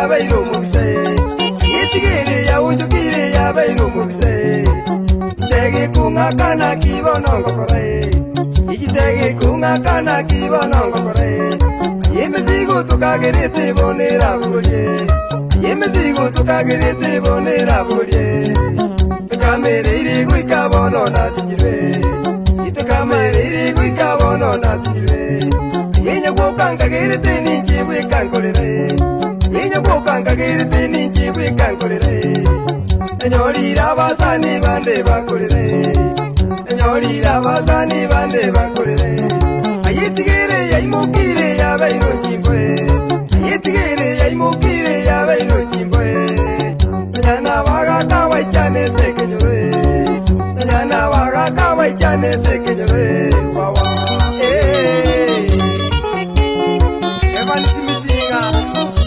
yabeire omobisa ee. Etigere yaonchokire yabeire omobisa ee. Tegekong'aka naki bono ngokora ee. Echi tegekong'aka naki bono ngokora ee. Emesigo tokagerete bono erabogorie. Emesigo tokagerete bono erabogorie. Tokamereire goika bono nasinyirwe. Itokamereire goika bono nasinyirwe. Inyagwoka nkagerete ninche bweka nkorere. Inyagwoka nkagerete ninche bweka nkorere. Nanyorire abasani bande bakorere. Nanyorire abasani bande bakorere. Ayetigere yaimokire yabeire chimboe. Ayetigere yaimokire yabeire chimboe. Nonya nabagaka baichanete ekenyoro ee. Nonya nabagaka baichanete ekenyoro ee. Wawa ee. Evans Misinga,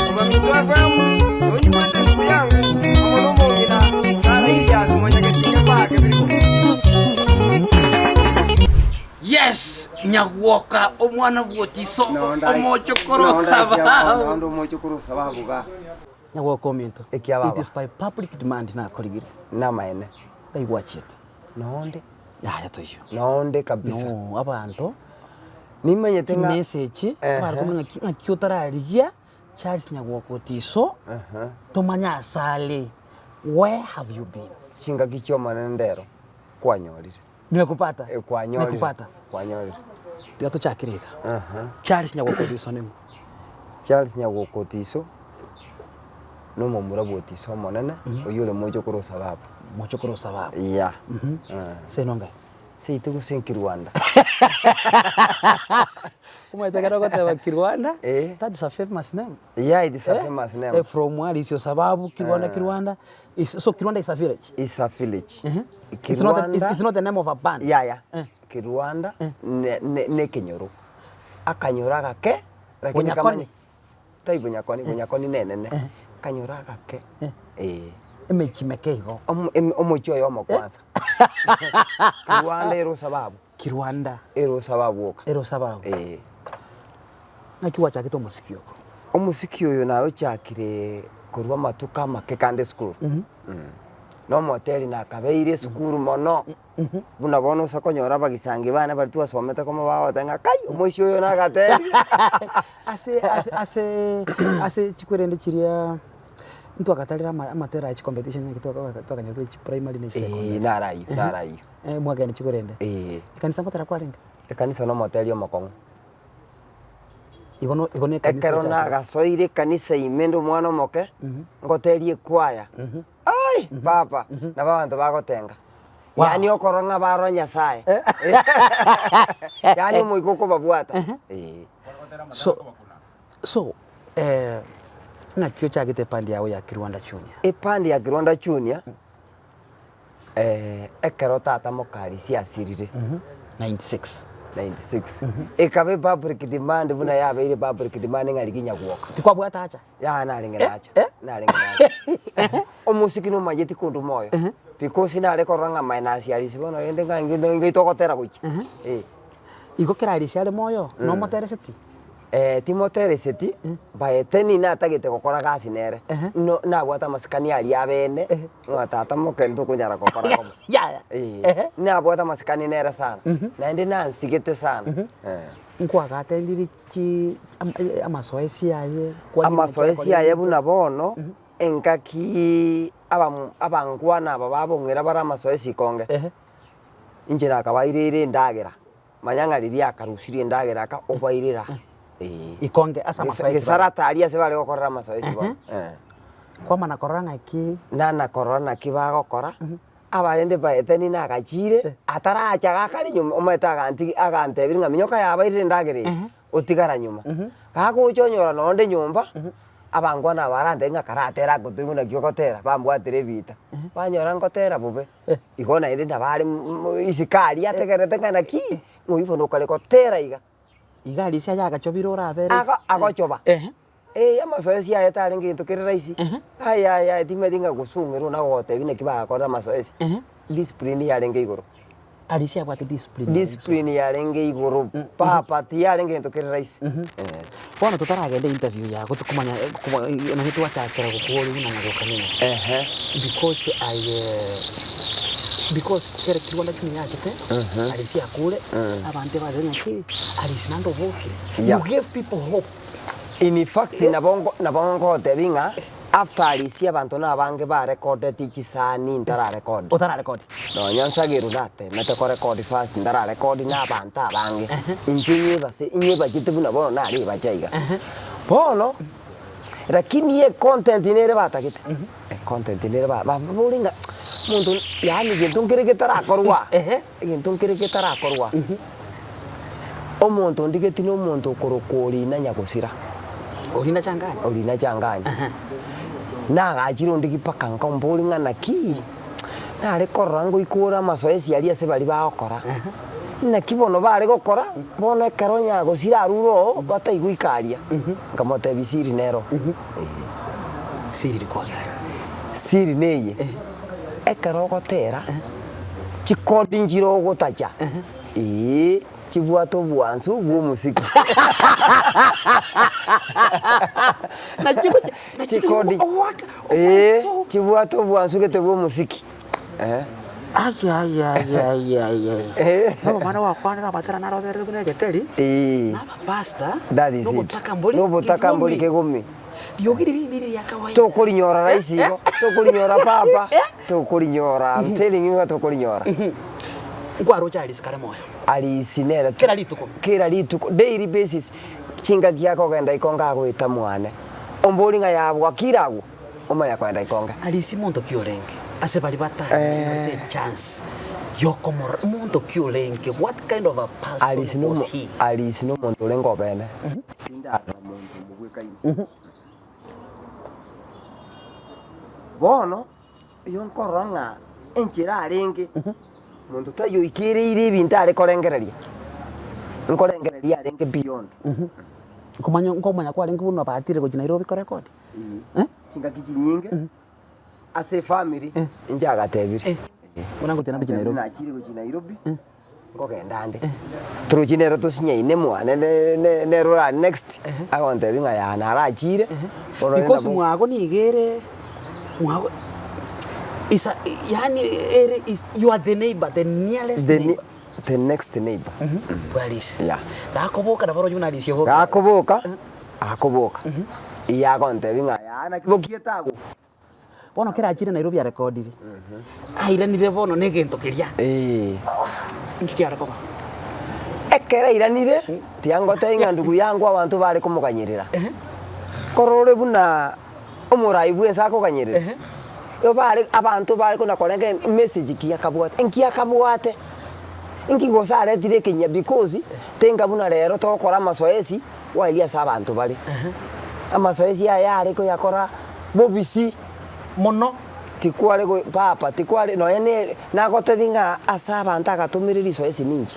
Omaminto FM, nonyigwete ndugu yangu, amo nomong'ina Sarah Ilias Mwanyagetinge Park Biriko. Yes, Nyagwoka omwana bw'Otiso, omochokoro o Sababu. Omochokoro o Sababu ga. Nyagwoka ominto, Ekia baba. it is by public demand nakorigire. Namaene. Ngai gwachiete. Nonde. Yaya toiyo. Nonde kabisa. No, abanto. Nimanyete ng'a. Chimessage, Ehe. bare komanya ng'aki ng'aki otararigia Charles Nyagwoka Otiso, Aha. tomanye asare, where have you been? Chingaki chi'Omonene ndero kwanyorire. Nimekupata. Eh, kwanyorire. Nimekupata. Kwanyorire. Tiga tochakere iga. Aha. Charles Nyagwoka Otiso ning'o? Charles Nyagwoka Otiso, na omomura bwa Otiso omonene, oyio ore mochokoro o Sababu. Mochokoro o Sababu. Yeah. Seino ngai? Seito gose Nkirwanda. Omanyete ekero ogoteba Kirwanda, Eh. that is a famous name. Yeah, it is a Eh? famous name. Eh, from Alisio Sababu, Kirwanda, Kirwanda. Is, so Kirwanda is a village. It's a village. It's not, a, it's, it's not the name of a band. Yeah, yeah. Eh. Kirwanda ne, ne, ne ekenyoro. Akanyoro agake, lakini Bonyakoni? kamanye tai bonyakoni, bonyakoni nenene. Akanyoro agake. Eh. Emechie meke igo. Omo- em- Omochie oyo omo kwanza. Kirwanda ero sababu. Kirwanda Ero sababu oka. ero sababu. Eh. Naki gwachagete omosiki oko? Omosiki oyo nayochakire korwa amatuko amake kande esukuru. Nomoteri nakabeire esukuru mono, buna bono ase okonyora abagisangi bane baria twasomete komo bagoteba ng'a kai omoisia oyo nagatebi. Ase ase ase ase chikwerende chiria ntwagatarire ama amatera aye chicompetition naki twaka twakanyorire chiprimary na chisecondary. Eeh naro aywo, naro aywo. Eh mwagenda chikwerende. Eeh. Ekanisa ngotera kwarenge? Ekanisa nomoteri omokong'u. Igo no igo ne ekanisa Ekero ochakire. nagasoire ekanisa ime nde omwana omoke, ngoterie ekwaya, ai papa, nabo abanto bagotenga. Wow. Yaani okorora ng'a barora Nyasaye. Yaani omoika okobabwata. Eh. So so eh, naki ochagete epandi yago ya Kirwanda Junior? Epandi ya Kirwanda Junior, ekero tata mokarisia asirire. 96. 96. Ekaba epublic demand buna yabeire public demand ng'a rigia nyagwoka. Tikwabwate acha? Yaya narenge nacha, narenge nacha. Omosiki nomanyeti kondwa moyo, because nare korora ng'a minus ya risi bono rende ng'a ng'ai togotera gochia, eh. Igo kera Arisi are moyo, nomotereseti? Timotereseti, by then natagete gokora gasi nere, no nabwate amasikani aria abene, ng'a tata moke ntokonyara gokora komo. Yaya. Eh, nabwate amasikani nere sana, naende nansigete sana, eh. Nkwagaterire chi amasoesi aye, kwarire Amasoesi aye buna bono, engaki abamu abangwana aba babong'ira bare amasoesi konge, inche nakabaireire endagera. Manya ng'a riria akarusirie endagera aka obairera ee. Ikonge ase amasoesi bare. Gesarata aria ase bare gokorera amasoesi bono eh. Kwamana korora ng'aki. Nana korora naki bagokora, abarende baete nina agachire, ataracha gakare nyuma omanyete agantigia agantebirie ng'a minyoka yabairire endagera eye, otigara nyuma. Gagocha onyora nonde nyomba, abangwana aba barantebie ng'a karatere agotoigwa naki ogotera, bambwatire ebita. Banyora ngotera bobe. Igo naende nabo are isiko aria ategererete ng'a naki, ng'a oyio bono okare gotera iga. Iga aria ase agachobire orabere Aga agochoba. Ehe. Eh amasoesi aye tarenge gento kere rahisi, aye aye aye timanyeti ng'a gosung'erwa na gogotebia naki bagakorire amasoesi, Ehe. discipline yarenge igoro. Arisia abwate discipline yarenge Discipline yarenge igoro papa tiyarenge gento kere rahisi. Eh. Bono totaragenda interview yago tokomanya nonye twachakera gokworia buna nyagoka ning'o. Ehe. Because aye because kere kirwanda chuni yachete Arisi akure abanto ebare ng'aki Arisi naende obokire. Yeah. You gave people hope. In fact nabo nko nabo ngogotebi ng'a after Arisi abanto na abange barecordeti chisani ntararecord. Otararecord. Nonya nsageru natemete korecord first ntararecord na abanto abange, inche nyebase nyebachete buna bono narebacha iga. Bono, lakini econtent nere batagete, econtent nere ba babore ng'a omonto yaani gento nkere getarakorwa, egento nkere getarakorwa, omonto ondigeti na omonto okorokwa Orina Nyagosira. Orina Changanya? Orina Changanya. Nagachire ondigi mpaka nkombori ng'a naki. Nare korora ngoikore amasoesi aria ase baria bagokora. Naki bono bare gokora, bono ekero nyagosira arure oo, bataigwika aria. Nkamotebia siri nero. Ee. Siri rikwagera. Siri neye, ekero ogotera, chikodi nchire ogotacha, ee, chibwate obwansu bwa omosiki. Nachio gocha, nachio Chikodi. ogoaka, Ee, ogoaka. chibwate obwansu gete bwa omosiki. Eh. Ai ai ai ai ai ai. Eh. Bono omwana gwakwanera amatera naroserire buna egeteri, Ee. na abapastor, That is it. nobotaka mbori Nobotaka mbori kegumi. kegumi. Riogi riria riri ria kawaida. Tokorinyora rahisi igo, tokorinyora papa, tokorinyora, I'm telling you ng'a tokorinyora. Nkwaroche Alice kare moyo. Alice nere Kera rituko. Kera rituko, daily basis, chingaki akogenda ikonga agoeta mwane. Ombori ng'a yabwakire agwo, omanya kogenda ikonge. Arisi monto ki orenge ase baria batanyorete echance yokomorora? Monto ki orenge? What kind of a person Arisi was nomo he? Arisi nomonto orenge obene. Tindarora monto omobwekaine. Bono, oyo nkorora ng'a enchera arenge, monto taiyo oikereire ebinto are korengereria, nkorengereria arenge beyond. Nkomanya nkomanya kwarenge buna obatire gochia Nairobi korekodi? Eeh, chingaki chinyinge, ase efamiri, inche agatebire. Buna ngotiana gochia Nairobi. Nachire gochia Nairobi, nkogenda nde. Torochi nere tosinyaine mwane ne- ne- nere ora next, agontebia ng'a yaya narachire, bono rende Because nabo. mwago nigo ere, mwago is a yaani ere is you are the neighbour, the nearest The ne- neighbour. the next neighbor. Bwa Alice. Yeah. Gakoboka nabo oroche buna Alice oboka. Gakoboka, akoboka, igo agontebia ng'a yaya naki bokiete agwo. Bono kera achire Nairobi arekodire, airanire bono na egento keria. Eeh. Inki kiare koba? Ekero airanire, tiga ngotebie ng'a ndugu yangu abanto bare komoganyerera. Korora ore buna omorai bwensi akoganyerera, igo bare abanto bare kona korenga emessage ki akabwate, nki akabwate, nki gose aretire ekenyia because, tenga buna rero togokora amasoesi, Gwaeria ase abanto bare. Amasoesi aya are koyakora bobisi mono. Tikware go papa tikware nonya ne nagotebi ng'a ase abanto agatomire risoesi ninche.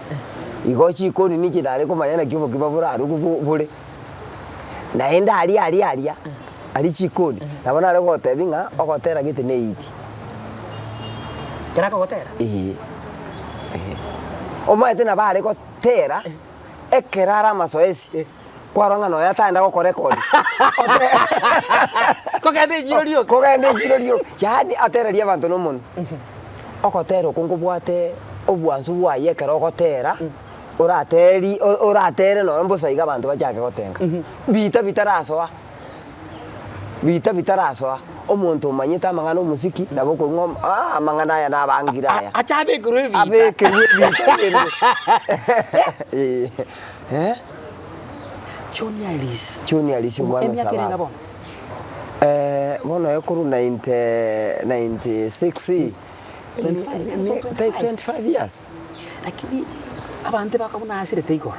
Igo chikoni ninche nare komanya naki obokima borarugwe bo bore. Naende aria aria aria, aria chikoni, nabo nare gogotebi ng'a ogotera gete ne eiti. Ekero akogotera? Eeh, eeh. Omanyete nabo are gotera. Ekero are amasoesi, kwarora ng'a nonya tagenda gokora ekodi. Kogenda echiro rioka. Kogenda echiro rioka. Yaani atererie abanto na omonwe. Ogotera okwo nkobwate obwansu bwaye ekero ogotera, orateeri oratere nonya mbosa iga abanto bachake gotenga. Bita bitarasoa, bita bitarasoa, omonto omanyete amang'ana omosiki, nabo okorwa ng'a aah amang'ana aya nabangire aya. Ache abekerwe ebiita. Abekerwe ebiita rende. Eh. John Alice. John Alice omwana o Emiaka erenga Sababu. bono? Bono ekorwa 90 96 25, so 25. 25 years. Lakini abanto bakabuna nasirete igoro.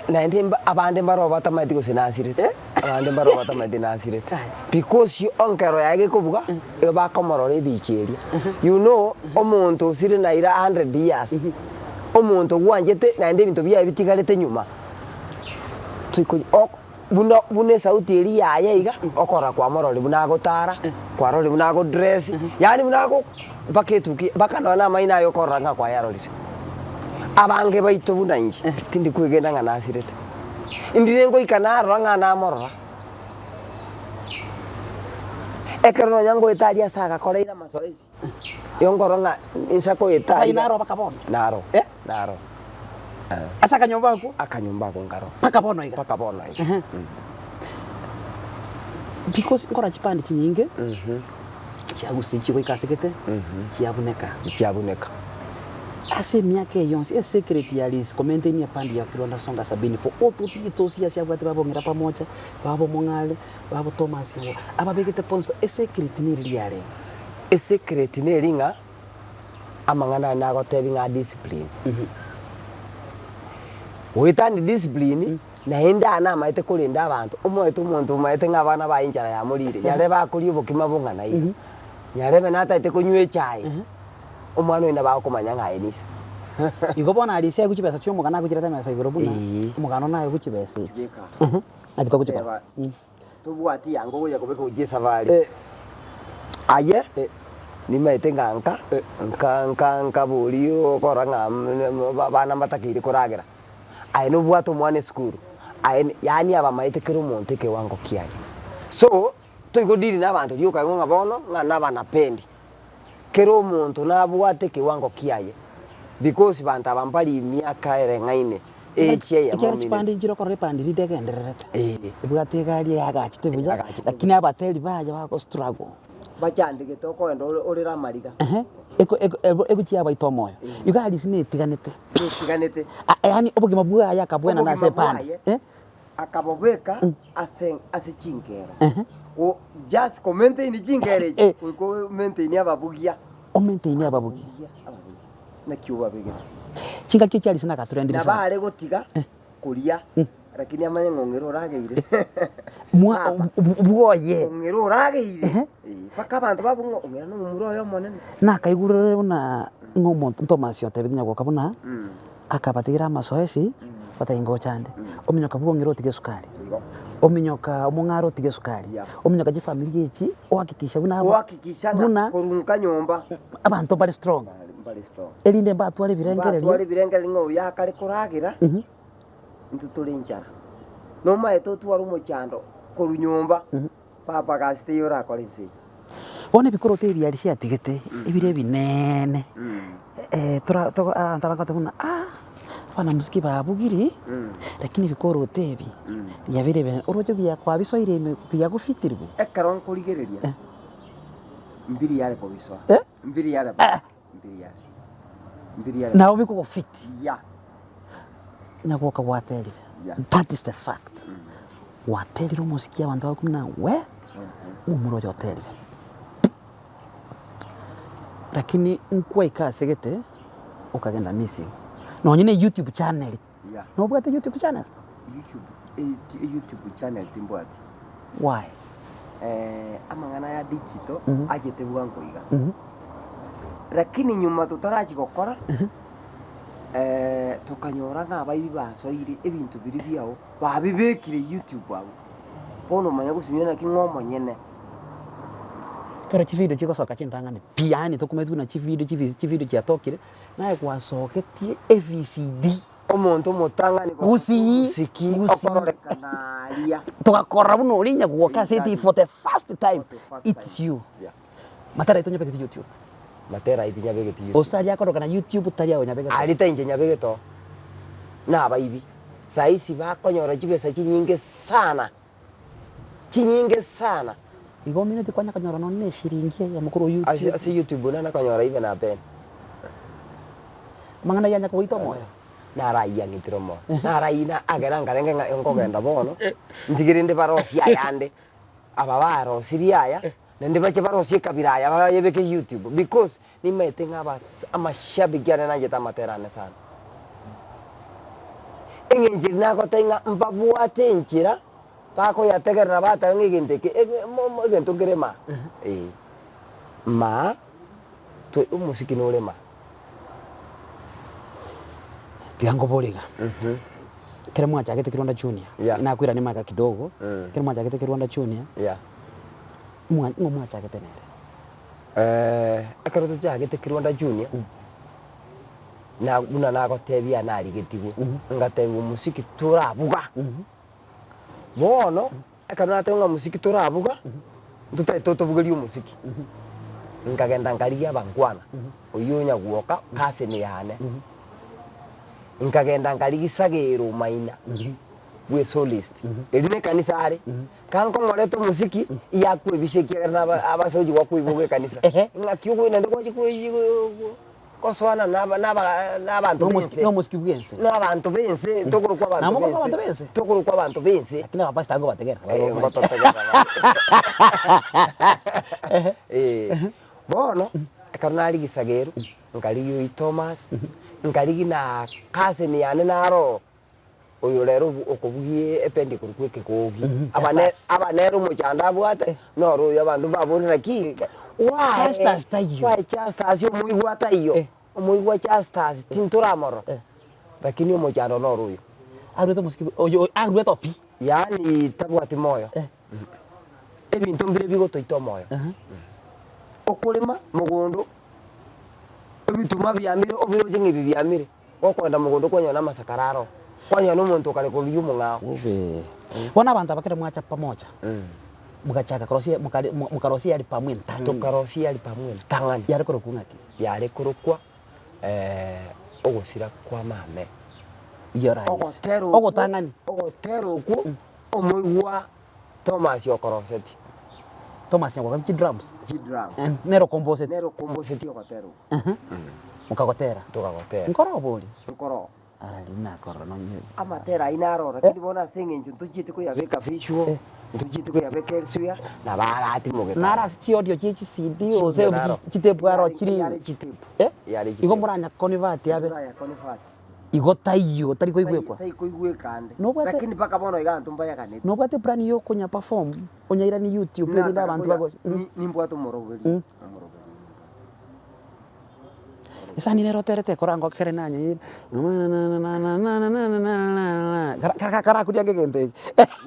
Naende mba abande mbaro batamanyeti gose nasirete, abande mbaro batamanyeti nasirete. Because onkero yaye gekobuga, igo bakomorora ebicha eria. You know, omonto osire naira hundred years, omonto gwanchete naende ebinto biaye bitigarete nyuma, toikonya ok buna buna esauti eria yaye iga, okorora kwamororire buna agotara, kwarorire buna agodress, yaani buna ago. Mpaka etuki, mpaka nonya na amaino aye okorora ng'a kwayarorire. Abange baito buna inche, tindi kwegena ng'a nasirete. Ndire ngoika narora ng'a namorora. Ekero nonya ngoeta aria ase agakoreire amasoesi, igo nkorora ng'a insa koeta Ase ayio iga, naro mpaka bono? naro, Eh? naro. Ase akanyomba akwo? Akanyomba ako nkaro. Mpaka bono iga? Mpaka bono iga. Ehe. Because nkora chipande chinyinge, chiagusia chigoika ase gete, chiabuneka. Chiabuneka. Ase emiaka eye yonsi, esecret ya Liz komaintain epandi ya Kirwanda Songa Sabini for all those years abwate babong'ira pamoja, baba omong'are, baba Thomas igo, ababegete bonsi pa, esecret neri riarenge. Esecret neri ng'a amang'ana aya nagotebi ng'a discipline. Goetania discipline, naende aya namaete korenda abanto, omoete omonto omaete ng'a abana baye enchara yamorire, nyarebe akoria obokima bong'ana iga, nyarebe nataete konywa echae, omwana oyo nabo agokomanya ng'a aye nise. Igo bono aria ase aigwe chibesa chia omogano agochireta emesa igoro buna omogano naye agwe chibesa echi. Naki togochikora. Tobwati yango gocha kobeka gochia esafari. Aye nimaete ng'a nka nka nka nkaboria okora ng'a abana mbatakeire koragera. Aye nobwate omwana esukuru, aye yaani abamaete kera omonto ekewango kiaye. So, toigo deal na abanto rioka igo ng'a bono ng'a nabanapendi. Kera omonto nabwate ekewango kiaye because banto aba mbari emiaka ereng'aine echi eyemo Ekiagera minute. chipande nchire okorora epande rinde egendererete, Eeh. ebwate egari eagachete buya, Eagachete lakini abateri baye bago struggle. Bachandegete okogenda ore orere amariga. Ehe, eko eko ebo egochia yabaita omoyo. Igo Alice netiganete. Netiganete. Ah yaani obogima bwaye akabwenana ase Obogima epande, bwaye eh. akabobeka ase ase chinkero. Go just ko maintain chinkero echi, Eh. goika o maintain ababugia. O maintain ababugia. Ababugia, ababugia. Naki obabegete. Chingaki echi Alice nagatrendire Nabo sana. are gotiga koria, lakini amanye ng'a ong'ere orageire. Mwa Papa. bwoye. Ong'ere orageire. Eh, mpaka abanto babwo ng'a ong'era na omomura oye omonene. Nakaigurire buna ng'a omonto Thomas otebete nyagoka buna. Akabatigera amasoesi, batebia ngocha nde. Ominyoka bwong'ire otige esukari, ominyoka omong'are otige esukari, ominyoka chifamiri echi ohakikisha buna aba Ohakikisha ng'a buna korwa nka nyomba abanto mbare strong, mbare strong. erinde mbatware ebirengererio. Mbatware ebirengererio ng'a oyo akare koragera, intwe tore enchara. Nomaete otware omochando korwa nyomba. Papa gasi teiyo orakore inse eye. Bono ebikoroto ebi aria chiatigete, ebire ebineene, tora togo abanto bagoteba buna ah, abanamosiki babugiri, lakini ebikoroto ebi, biabeire ebinene, oroche buya kwabisoire ime biagofitiri buya. Ekero nkorigereria, mbiri yare kobisoa, Eh? mbiri yare mbiri yare, mbiri yare Nabo bikogofiti. Yeah. Nyagoka gwaterire, Yeah. that is the fact. Gwaterire omosiki abanto bakumia buna we, omomura oyo oterire. Lakini nkwaika ase gete, okagenda missing. Nonye na YouTube channel, Yeah. nobwate YouTube channel? YouTube, YouTube channel timbwati. Why? Amang'ana aya digital achete bwango iga. Lakini nyuma totarachia gokora, tokanyora ng'a abaibi basoire ebinto biria biao. Babibekire YouTube abwo, bono omanye gosunyora naki ng'a omonyene. Ekero chividio chigosoka chintang'ani pi yaani tokumanyete buna chividio chivi chividio chiatokire, naye gwasogetie evcd. Omonto omotang'ani Gusii, gosiki gusii. okororekana aria. Togakora buna oria nyagoka ase Exactly. for the first time, For the first it's time. you. Yeah. Matera aito nyabegete YouTube. Matera aito nyabegete YouTube. Gose aria akorokana YouTube tari aye onyabegete. Aria ta inche nyabegete oo. Na abaibi. Saisi bakonyora chibesa chinyinge sana, chinyinge sana. Igo omineti kwanya konyora nonye na eshiringi eyemo korwa Ase YouTube. ase YouTube nana konyora even a penny. Amang'ana ayio anya kogoita omoyo. Naraiang'itire omoyo, naraina agera nkarenge ng'a nkogenda bono, ntige rende barosie ayande, aba barosirie aya, naende bache barosie ekabira aya bayebeke YouTube because Nimaete ng'a abas amashabiki ane nanchete amatera ane sana. Eng'encho eria nagotebia ng'a mbabwate enchera bakoyategerera bateba ng'a egento eke ege mo mo egento nkere maa, eh. Maa, twe omosiki nore maa. Tiga nkobore iga, ekero mwachagete Kirwanda Junior, Yeah. nakoirania magega kidogo, Mm. ekero mwachagete Kirwanda Junior, Yeah. mwa ng'o mwachagete nere? Ekero tochagete Kirwanda Junior, na buna nagotebia narigetigwe, ngatebiwa omosiki torabuga. Bono, ekero nateba ng'a omosiki torabuga, ntotagete totobugerie omosiki, nkagenda nkarigia abankwana, oyio onyagwoka cousin yane, nkagenda nkarigia Sagero Maina bwe solist, erio na ekanisa are, kankong'orete omosiki, iyakwebisa ekiagera naba abasochi gwakoigwa bwa ekanisa, ng'aki okoigwa naende gwachi kosoana naba naba nabanto Nomosiki b'ense. nomosiki bw'ense. Nabanto b'ense, tokorokwa abanto Nabo mokorokwa b'ense. abanto b'ense? Tokorokwa abanto b'ense. Lakini abapastor nkobategerera Eh, barobwo omanyete. ngototegerera bare. Eh, bono, ekero narigia Sagero, nkarigia oyio Thomas, nkarigia na cousin yane naro oo, oyo rero obu okobugia ependi korokwa ekegogi. Aba ne Justus. aba nere omochando abwate, noro oyo abanto mbaborire naki, why Justus taiyo. why Justus omoigwa taiyo, omoigwa Justus tintoramorora, lakini omochando noro oyo. Arwete omosiki oyo arwete o pi. Yaani tabwati moyo, ebinto mbire bigotoita omoyo, okorema mogondo, ebituma biamire obiroche ng'a ebi biamire. Gokoenda mogondo kwanyora namasakara aro, kwanyora nomonto okare korigia omong'ao. Bobe. Bono abanto aba kera mwacha pamoja, mogachaka korosia mokare mokarosia eyari pamu entang'ani. Tokarosia eyari pamu entang'ani. Yare korokwa ng'aki? Yare korokwa ogosira kwa mame. Your eyes. Ogotera okwo, Ogotang'ani. ogotera okwo omoigwa Thomas okorosetie. Thomas nyagwaka chidrums? Chidrums. Nere okomposeti? Nere okomposeti ogotera okwo. Mokagotera? Tokagotera. Nkoro obori? Nkoro. Ara riria nakorora nonye. Amatera ayio naroro, lakini bono ase eng'encho ntochieti koyabeka visual, ntochieti koyabeka elsewhere, nabo aratimogete Naro ase chiaudio chie chiCD gose Chiaudio naro. chitepu aro Yare- chiri yare chitepu. Eh? Yare Igo chitepu. moranya convert abe. Toraya convert. Igo taiyo, tari koigwekwa. Tai koigweka ande. Nobwate- Lakini mpaka bono iga abanto mbayaganeti. Nobwate plan ya okonya perform, onyairanie YouTube erinde Nataka abanto koya- bago ni- nimbwate omoroberi. Omoroberi. Esani nere oterete ekorango kere nanye karakuria ange egento eke.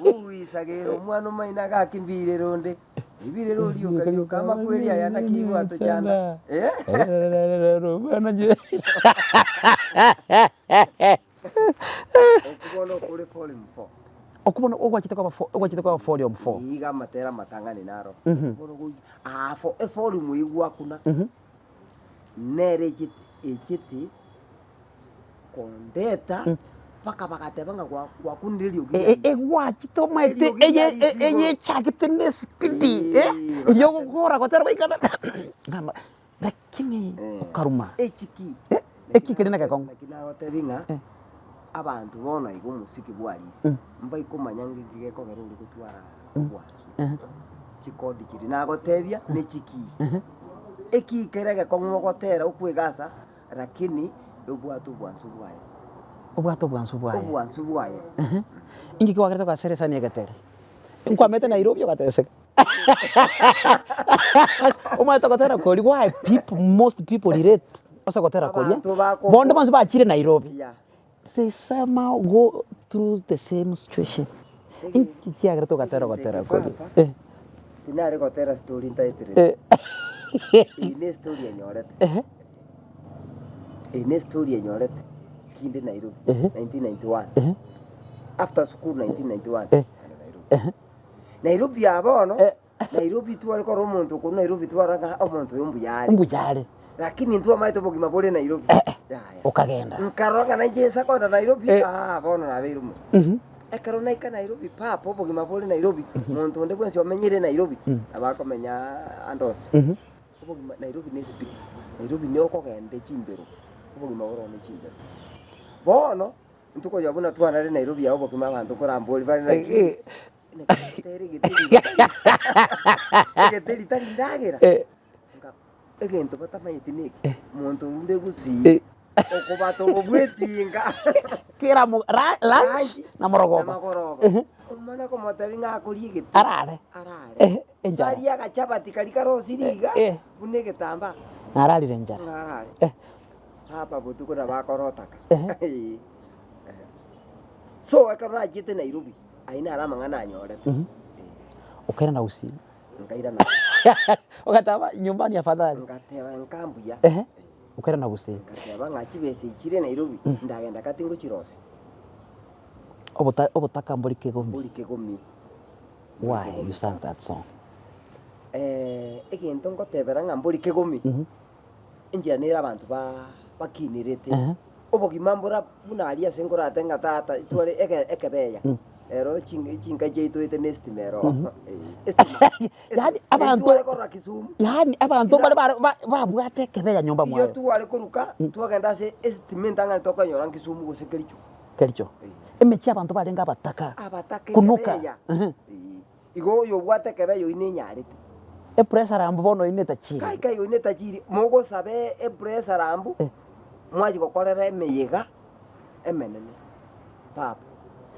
Ogoisagera omwana omaino gaki mbirere onde, ebirere orioka rioka amakweri aya naki igo atochanda eh. Okwo bono okore volume four. Okwo bono ogwachete koba fo ogwachete koba volume four. Iga amatera amatang'ani naro. Bono goi aa fo evolume eywo gwakuna, nere echete echete kondeta mpaka bagateba ng'a gwa gwakunire eriogi ria rise. Egwachete omanyete Eriogi ria eye rise igoro. eye echagete na espidi Eh, erio ogokora gotera goika lakini okaruma. Echiki. Eki keri negekongo. Naki nagotebi ng'a abanto bono iga omosiki bwa rise mbaikomanya ng'a inki gekogera ore gotwara obwansu. Chikodi chiria nagotebia ne chikii. Ekii kere egekong'u ogotera okwegasa lakini obwate obwansu bwaye. Obwate obwansu bwaye. Obwansu bwaye. Inki kwagerete ogasera esani ya egeteri? Nkwamete Nairobi ogateseka. Omanyete ogotera koria why people most people relate ase ogotera koria, Abanto bako- bonde bonsi bachire Nairobi, Yeah. they somehow go through the same situation. Inki kiagerete ogatera ogotera koria? Eh. Tinare gotera story ntaeterete. Eh. Eye ne story enyorete. Ehe. Eye ne story enyorete kinde Nairobi Ehe. 1991. Ehe. After school 1991. Eh. Nairobi. Ehe. Nairobi aa bono, Eh. Nairobi tware korora omonto okorwa Nairobi twarora ng'a omonto oyo mbuya are. Mbuya are. Lakini intwe omanyete obogima bore Nairobi. Yaya. Okagenda. Nkarora ng'a nainche nsa kogenda Nairobi, Eh. ah bono nabeire omo. Mhm. Ekero naika Nairobi papa obogima bore Nairobi, monto onde bwensi omenyire Nairobi, nabo akomenya ande onsi. Mhm. Obogima Nairobi ne espeed, Nairobi nigo okogenda echimbero, obogima bore ororo ne chimbero. Bono, intwe konya buna twanare Nairobi aa obokima abanto nkorambori bare naki, naki tere egeteri egeteri tari ndagera, nka egento batamanyeti neke, omonto orure gusii, okobata obobwetinga Kera mo ra lunch na morogoba. na magoroba. Omwana komotebia ng'a akorie egete, Arare. arare. Eh, enchara. Arie agachabati karia karosirie iga, Eh. buna egetambaa, Nararire enchara. ng'a arare. Eh. Papa botuko nabo akorotaka. Ehe. So ekero nachiete Nairobi, ayio naro amang'ana anyorete. Okairana gusii. Nkairana. Ogateba nyumbani afadhali. Ngateba nka mbuya. Ehe, okairana gusii. Ngateba ng'a chibesa echi chire Nairobi, ndagenda gati ngochirosia. Obota obotaka mbori kegomi. Mbori kegomi. Why you sang that song? Egento ngotebera ng'a mbori kegomi, enchera nere abanto ba bakinerete, obogima mbora buna aria ase nkorate ng'a tata tware eke ekebeya, ero chin chinka chiaito ete na estima ero estima Yaani abanto tware korora Kisumu yaani abanto mbare bare ba babwate ekebeya nyomba iyo mwaye. tware koruka twagenda ase estima entang'ani tokonyora Kisumu gose Kericho. Kericho. Emechie abanto barenge abataka. Abataka Kunuka. ekebeya. Igo oyobwate ekebeya oyio nenyarete. Epressure rambu bono oyio netachiri. Kai kai oyio netachiri, mogosabe epressure rambu, mwachia gokorera emeyega emenene papa.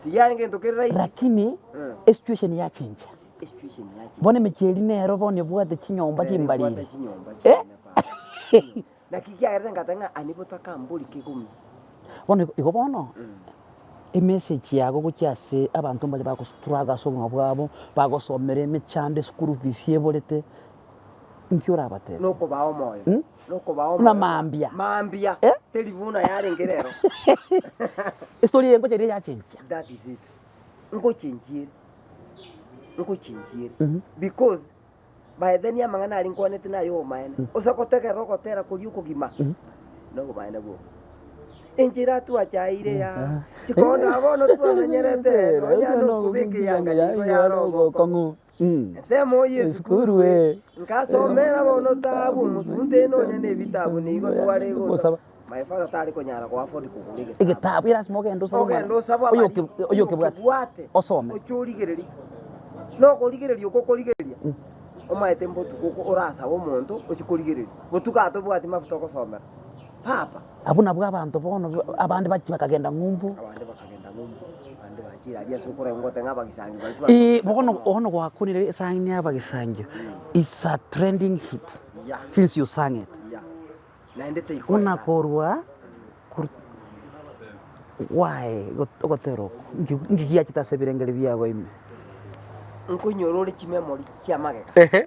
Tiyarenge gento kere rahisi. Lakini esituation yachencha. Esituation yachencha. Bono emechie eria nero bono ebwate chinyomba Nere ebwate chimbariri. chinyomba chinene papa. Naki kiagerete ngateba ng'a ani botaka mbori kegomi. Bono igo bono, emessage yago gochia ase abanto mbaria bago struggle ase obogima bwabo, bagosomera emechando eschool fees eborete, inki orabatebie? Nokobaa omoyo, nokobaa Buna omoyo mambia. Mambia, Eh? teri buna yarenge rero. Estory eye ngocha eria yachenchia. That is it. Ngochenchie ere, ngochenchie ere, because By then amang'ana aria nkwanete naye obomaene, ase ogotegerera ogotera koria okogima, na obomaene bwoka. Enchera twachaire ya chikonda bono twamenyerete, nonya nokobeka eyanga nigo yare obokong'u. Ensemo ye esukuru eh, nkasomera bono taabu omosunte nonya na ebitabu nigo tware gosaba. My father tare konyara go afford kogora egetabu. Egetabu erasima ogende osabe Ogende omwana. osabe Oyo abari, oke- oyo okebwate. oyokebwate, Osome. oche origererie. Nokorigereria oko okorigereria, omaete mbotuko oko orasabe omonto ochie korigereria. Botuko atobwati mafuta ogosomera. Papa. Abwo nabwo abanto bono abande bachia bakagenda ng'umbu. Abande bakagenda ng'umbu, abande bachire aria ase okorengwa goteba ng'a abagisangi baria tibari Eh, bono bono gwakunire esani ya abagisangio, it's a trending hit Yeah. since you sang it. Yeah. Naende teikoera. Buna korwa korwa why ogotera oko nki nki giachete ase ebirengeri biago ime? Nkonyora ore chimemori chi'amagega.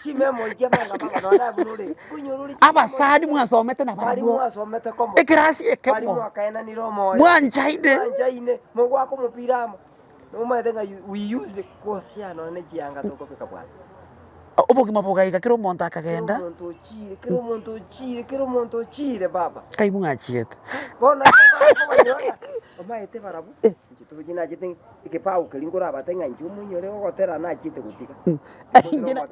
Chimemori chi'amagega baba nonye naye buna ore nkonyora ore chimemori Abasani mwasomete Baria nabarabwo mwasomete komo. ekerasi Baria ekemo mwakaenanire omoyo. mwanchaine. Mwanchaine, mogwaka omopira amo. Nomanyete ng'a we used kosia nonye ne chianga tokobeka bwango. Obogima bogaika kera omonto Kera akagenda. omonto ochiire, kera omonto ochiire, kera omonto ochiire baba. Kai mwachiete. Bono ase bakobanyora, omanyete barabwo, inche tochi nachete ekepago keria nkorabate ng'a inche omoinyore ogotera nachiete gotiga. Inche na-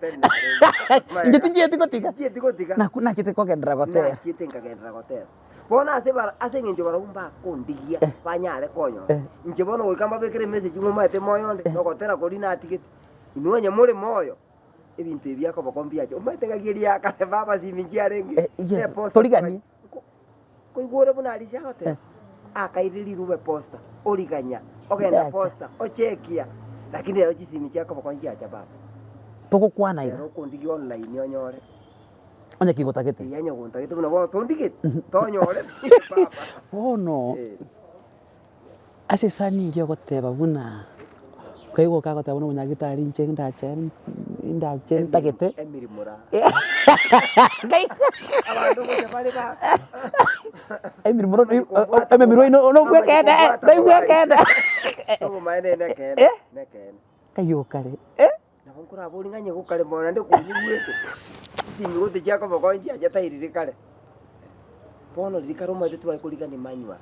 Inche tinchieti gotiga. Tinchieti gotiga. Naku nachete kogenderera gotera. Nachiete nkagenderera gotera. Bono ase bara ase eng'encho barabwo mbakondigia banyare konyora, inche bono goika mbabekere emessage ng'a omanyete moyo onde, nogotera koria natigete. Inwe onye more moyo, ebinto ebi biakoba mbiacha, omanyete ng'aki eria ya kare babasimi nchiarenge, Eh, yes, eposta toriganie. ko- koigwa ore buna Arisi agoteba, akairire rirube posta, origanya, ogenda Riacha. posta, ochekia, lakini rero chisimi chiakoba nchiacha baba. Togokwana iga. Rero okondigia online onyore. Onye ki gotagete. Eya onye gontagete buna bono tondigeti, tonyore baba. Bono Eh. ase esani eria ogoteba buna okaigwa okagoteba buna omonyagitari inche ndache ndache ntagete. Emirimo ra. Abanto gocha bare ba. Emirimo ememirwa ino nobwekene noibwekene. Obomaene nekeene, nekeene. Kaiyo kare eh. Nabo nkorabori ng'a onye gokare mono naende konyigwete, chisimi gote chiakoba konya chiacha tairire kare. Bono riria kare omanyete tware korigania manual.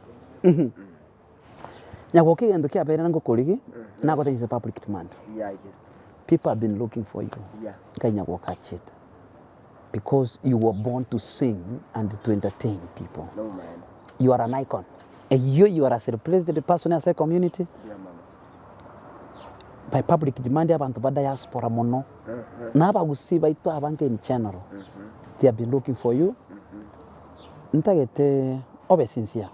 Nyagoka egento kiabeire ngokorigi, nagotebia is a public demand. Yeah, it is true. People have been looking for you. Yeah. Nkai Nyagoka achete because you were born to sing and to entertain people. No man. You are an icon. Eyio you are a celebrated person ase ecommunity. Yeah, mama. By public demand abanto ba diaspora mono, na abagusii baito abange in general, they have been looking for you, ntagete obe sincere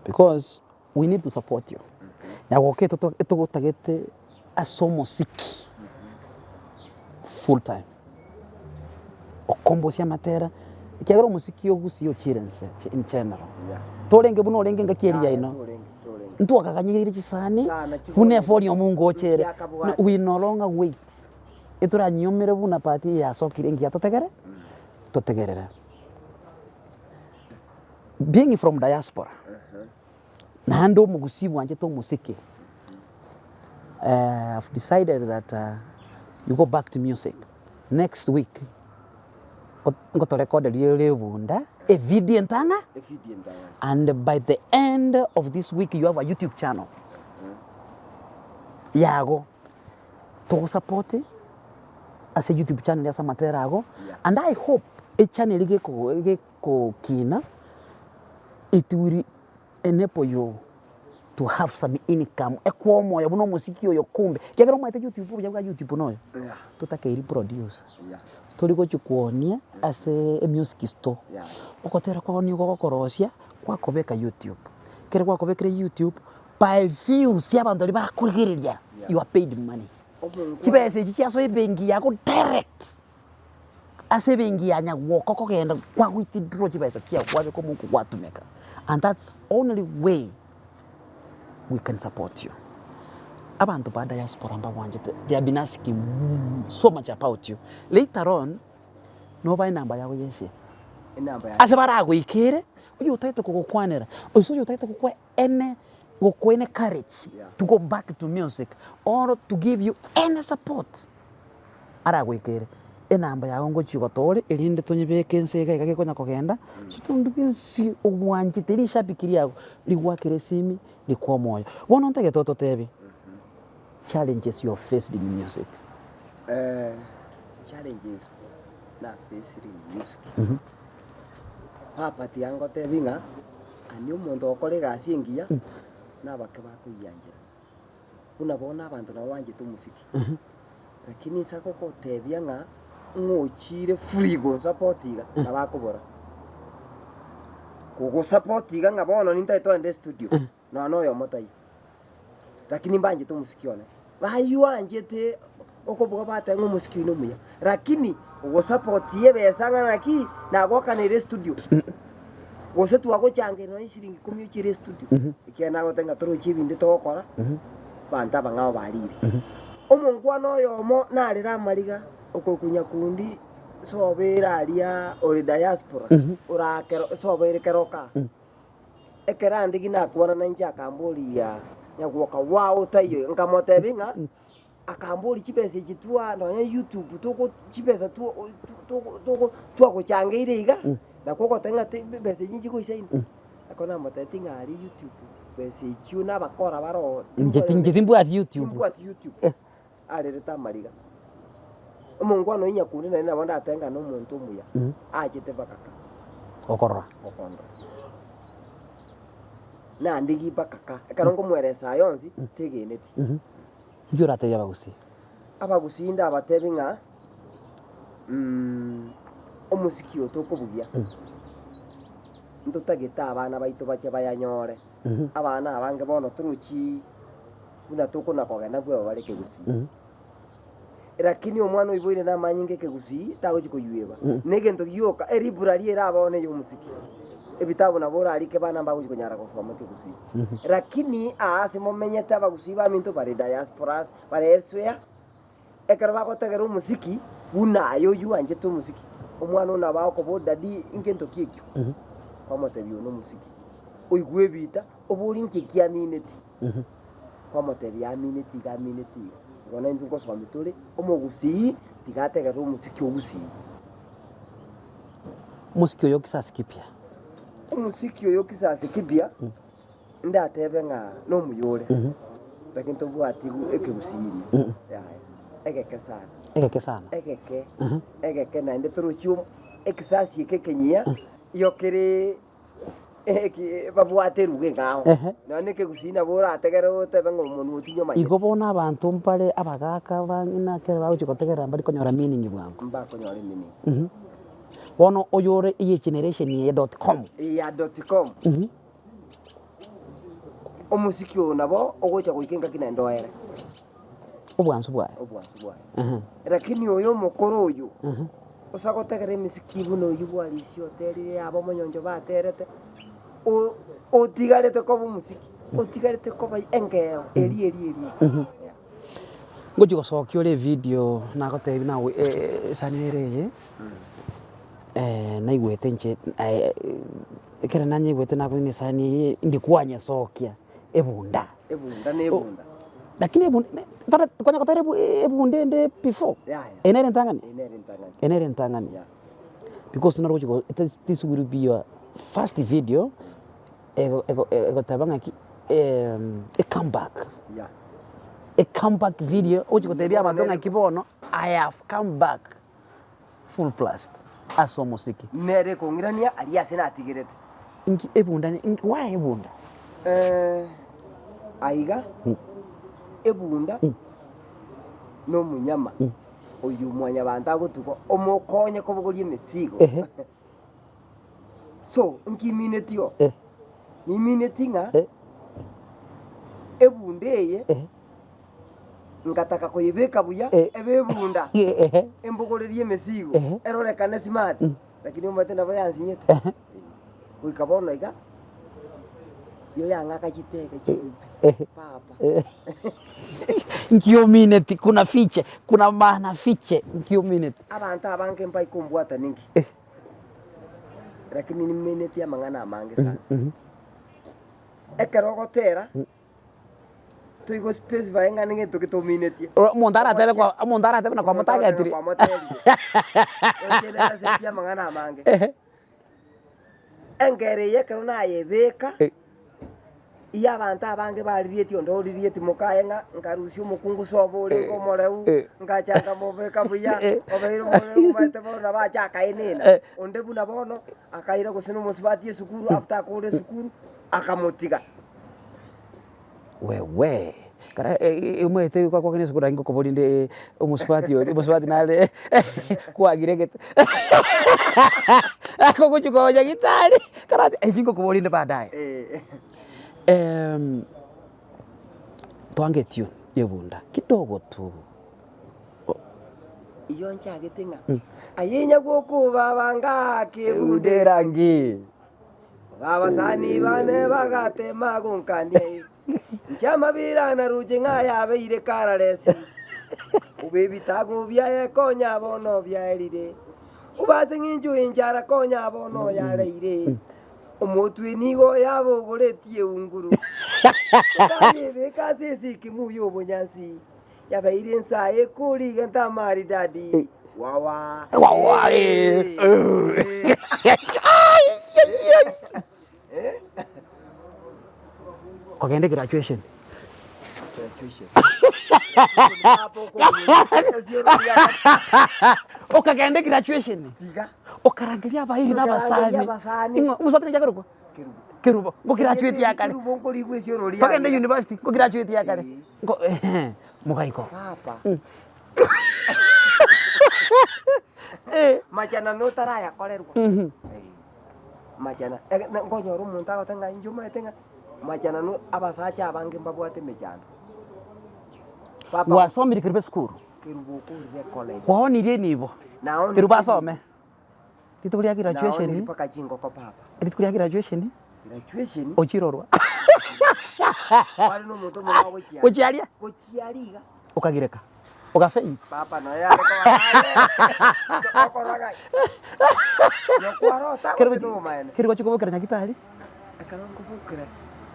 because we need to support you. Nyagoka etogotagete ase omosiki full time, okombosia amatera, ekiagera omosiki o gusii ochire nse in general, torenge buna orenge engaki eria yaino. Ntwakaganyereire chisani buna efori omongo ochere, we no longer wait. Etoranyiomerwe buna part eye yasokire engiya totegere, totegerere. Being from diaspora, naende omogusii bwanchete omosike, I've decided that you go back to music. Next week, ngotorekoderia ore ebunda, evideo entang'a, and by the end of this week you have a YouTube channel yago. Togosupport ase YouTube channel ase amatera ago, and I hope echannel geko gekokina it will enable you to have some income ekoe omoyo buna omosiki oyo kumbe, ekiagera omanyete YouTube obuya bwa YouTube noyo, totakeiri producer, tori gochia kwonia ase emusic store, ogotera kwago nigo gokorosia gwakobeka YouTube, ekero gwakobekire YouTube. By views abanto baria bakorigereria you are paid money. Chibesa echi chiasoa ebenki yako direct ase ebenki ya nyagwoka okogenda kwa withdraw chibesa chiago kwabeka omouko gwatumeka and that's only way we can support you. Abanto ba diaspora mbagwanchete they have been asking so much about you. Later on nobae enamba yago ya esimi ase baragoikere oyotagete kogokwanera gose oyotagete gokoa any gokoa any courage to go back to music or to give you any support aragoikere enamba yago ngochia gotore erinde tonyebeke ense iga iga gekonya kogenda ase tondu bwensi obwanchete rishabiki riago rigwakere esimi rikwe omoyo. Bono ntagete ototebie challenges you have faced in music. Challenges na faced in music, papa tiga ngotebi ng'a. Aye omonto ogokora egasi engiya, nabake bakoyianchera. Buna bono abanto nabo banchete omosiki, lakini inse agogotebia ng'a ng'ochire free gonsupport iga, nabo akobora. Kogosupport iga ng'a bono nintagete togende estudio, nonya na oyomo taiyo. Lakini mbanchete omosiki one, baywanchete okobuga bateba ng'a omosiki oino omuya, lakini ogosapotia ebesa ng'a naki, nagoakaneire estudio, gose twagochangeire nonye eshiringi ikomi ochiere estudio, ekiagera nagoteba ng'a torochi ebinto togokora, abanto abang'ao barire. Omongwana oyomo narere amariga, okorokwa nyakundi sobo ere aria ore diaspora, orakero sobo ere keroka. Ekero andigi nakwana nainche akamboria, Nyagwoka gwao taiyo? Nkamotebia ng'a akamboria chibesa echi twa nonya youtube toko chibesa two toko toko twagochangeire iga, nakwo ogoteba ng'a ti besa echi nchigoisaine. Ekero namotebetie ng'a aria youtube besa echio na abakora bare oo Inche ti- inche timbwati youtube. timbwati youtube, arerete amariga. Omongwana oyio nyakundi naende nabo ndatebe ng'a nomonto omuya, achete mpaka ka. Okorora. Okondora. Nandigi mpaka ka, ekero nkomoeresa aya onsi, tegeneti. Inki oratebie abagusii? Abagusii ndabatebi ng'a omosiki oyo tokobugia, ntotagete abana baito bache bayanyore. Abana abange bono torochi buna tokona kogenda nkweba bare ekegusii. Lakini omwana oiboire namanyinga ekegusii tagochi koyueba. Na egento gioka eriburari erabe bono eye omosiki. Ebitabu nabo orarike bana mbagochi konyara gosoma ekegusii. Lakini aa ase momenyete abagusii baminto bare diasporas, bare elsewhere, ekero bagotegera omosiki buna aye oywo oanchete omosiki, omwana oo nabo agokoboria daddy ngento ki ekio? Kwamotebia oyo nomosiki. Oigwe ebita, oborie nki ekiamineti. Kwamotebia amineti iga amineti iga. Igo naintwe ngosomia tore, omogusii tiga ategerere omosiki o gusii. Omosiki oyo kisasi kipya. Omosiki oyo kisasi kipya, ndatebe ng'a nomuya ore, lakini tobwati ekegusii ime, yaya, egeke sana. Egeke sana. Egeke, egeke naende torochi ekisasi eke ekenyia, igo kere. Eki babwate eruga eng'ao, nonya na ekegusii nabo orategere otebe ng'a omonwa otinywe omanyete. Igo bono abanto mbare abagaka bang'ina ekero bagochia gotegerera mbari konyora meaning bwango. Mbakonyora emeaning. Bono oyore eye generation eye dot com. Eye ya dot com, omosiki oyo nabo ogocha goika engaki naende oere. Obwansu bwaye. Obwansu bwaye. Lakini oyo omokoro oyo, ase agotegera emisiki buna oyio bwa Arisi oterire aba omonyoncho baterete, o- otigarete koba omosiki, otigarete koba engero eria eria eria. Yeah. Ngochia gosokia ore evideo nagotebia nawe esani nere eye, naigwete inche ekero nanyeigwete naboria ng'a esani eye indi kwanyesokia ebunda. Ebunda na ebunda. Lakini ebunda ne tara kwanya gotera ebu ebunda ende before, Yaya. eye nere entang'ani? Eye nere entang'ani. Eye nere entang'ani. Yeah. Because naro ogochi go this this will be your first video ego ego egoteba ng'aki a come back. Yeah. A come back video ogochi gotebia abanto ng'aki bono I have come back full blast ase omosiki. Nere ekong'irania aria ase natigerete. Inki ebunda ne inki why ebunda? Aiga ebunda na omonyama oywo mwanyabanto agotuga omokonye kobogoria emesigo. So nkimineti oo, nimineti ng'a ebunda eye ngataka koyebeka buya ebe ebunda, embogorerie emesigo, erorekane smart, lakini omanyete nabo yansinyete. Goika bono iga, yo yang'aka chitege chimbe papa. Nki omineti kuna fiche, kuna maana fiche, nki omineti? Abanto abange mbai kombwata ninki, lakini nimineti amang'ana amange sana. Ekero ogotera, toigo specify ng'a nigento ki tominetie. Omonto aratebe kwa omonto aratebe na kwamotagetire. Kwamoterire. Oche narasetie amang'ana amange. Engero eye ekero nayebeka, iya abanto abange baririeti onde oririeti mokaye ng'a nkarusia omokungu sobo orenge omoreu, ngacha nkamobeka buya, obeire omoreu omanyete bono nabo acha akaenena. Onde buna bono, akaira gose na omosubati esukuru after akore esukuru, akamotiga. Wewe, kara omanyete kwagenda esukuru lakini ngokoboria inde omosubati oria, omosubati nare kwagire egete akogochia konya nyagetari karati eki ngokoboria inde baadaye. Twange etune ya ebunda kidogo tu. Eyio nchagete ng'a aye nyagokobaba ng'ake ebunda Ebunda erangi. Abasani bane bagatema gonkania, Inche amabira naroche ng'a yabeire kararesi. Obe ebitago biaye konya bono biaerire, obe ase ng'encho enchara konya bono yareire. Omotwe nigo yabogoretie unguru, okayebeka ase esikimu y'obonyansi, yabeire ensa ekorigenta amaridadi. Wawa. Wawa, eh, eh. Kogenda graduation. Okagenda graduation. Tiga. Okarangeria abairi na Okarangeria abasani. abasani. Ing'o omosubati ninki akorokwa? Kerubo. Kerubo. Ngo graduate ya kare. Kerubo nkorigwa esiorori Togende university ngo graduate ya kare. Ngo mogaika. Papa. Machana notarayakorerwa. Machana, ege na nkonyora omonto agoteba ng'a inche omanyete ng'a machana no abasacha abange mbabwate emechando. Papa Gwasomire kerubo esukuru? Kerubo okorire college. Kwaonirie enibo? Naonirie Kerubo asome? Rituko ria Naonirie graduation, mpaka chingoko papa. rituko ria graduation, Graduation, ochirorwa. kware na omonto omong'ao gochia Gochiaria? gochiaria iga. Okagireka, ogafaint. Papa noyo yare koba naye okoroga nokwarota gose nobomaene. Keri gochia kobokera nyagitari. Ekero nkobokera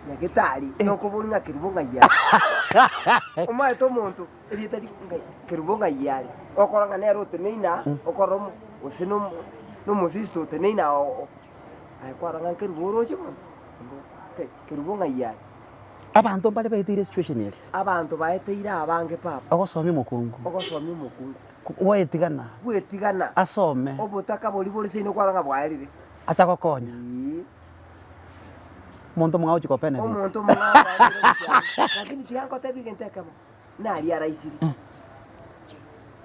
nyagitari nokoboria ng'a kerubo ng'ai are. Omanyete omonto erieta ri ng'ai kerubo ng'ai are, okorora ng'a nere oteneine aa, okorora omo gose na omo na omosister oteneine aa oo aye kwarora ng'a nkerubo oroche bono, kerubo ng'ai are. Abanto mbare baeteire esituation eria. Abanto baeteire abange papa. Ogosomia omokungu. Ogosomia omokungu. Gwetigana. Gwetigana. Asome. Obotaka boria bore seino kwarora ng'a bwaerire. Acha gokonya. Eeh. Omonto omong'ao ochia kobenefit. Omonto omong'ao oachire gochia ande. Lakini tiga ngotebie egento ekemo, naria araisire.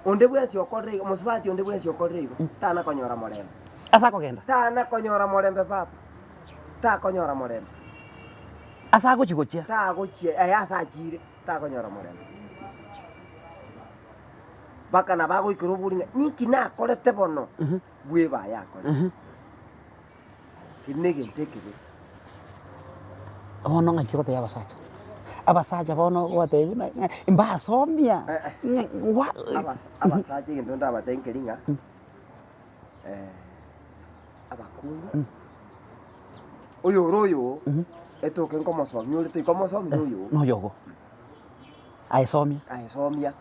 Onde bwensi okorire igo, omosubati onde bwensi okorire igo, tana konyora morembe. Ase akogenda. Tana konyora morembe papa. Takonyora morembe. Ase agochia gochia. Tagochia, eh, ase achiire, takonyora morembe. Mpaka nabo agoikera obori ng'a ninki nakorete bono, bwebe aya akorete. Keria na egento ekebe. Bono ng'aki ogotebia abasacha? Abasacha bono ogobatebia buna ng'a mbasomia, ng'a gwa. Abasa abasacha egento ndabatebie nkeri ng'a abakungu, oyore oyo etoke nkomosomia ore toikomosomia na oyo. Na oyogo, aye somia. Aye somia,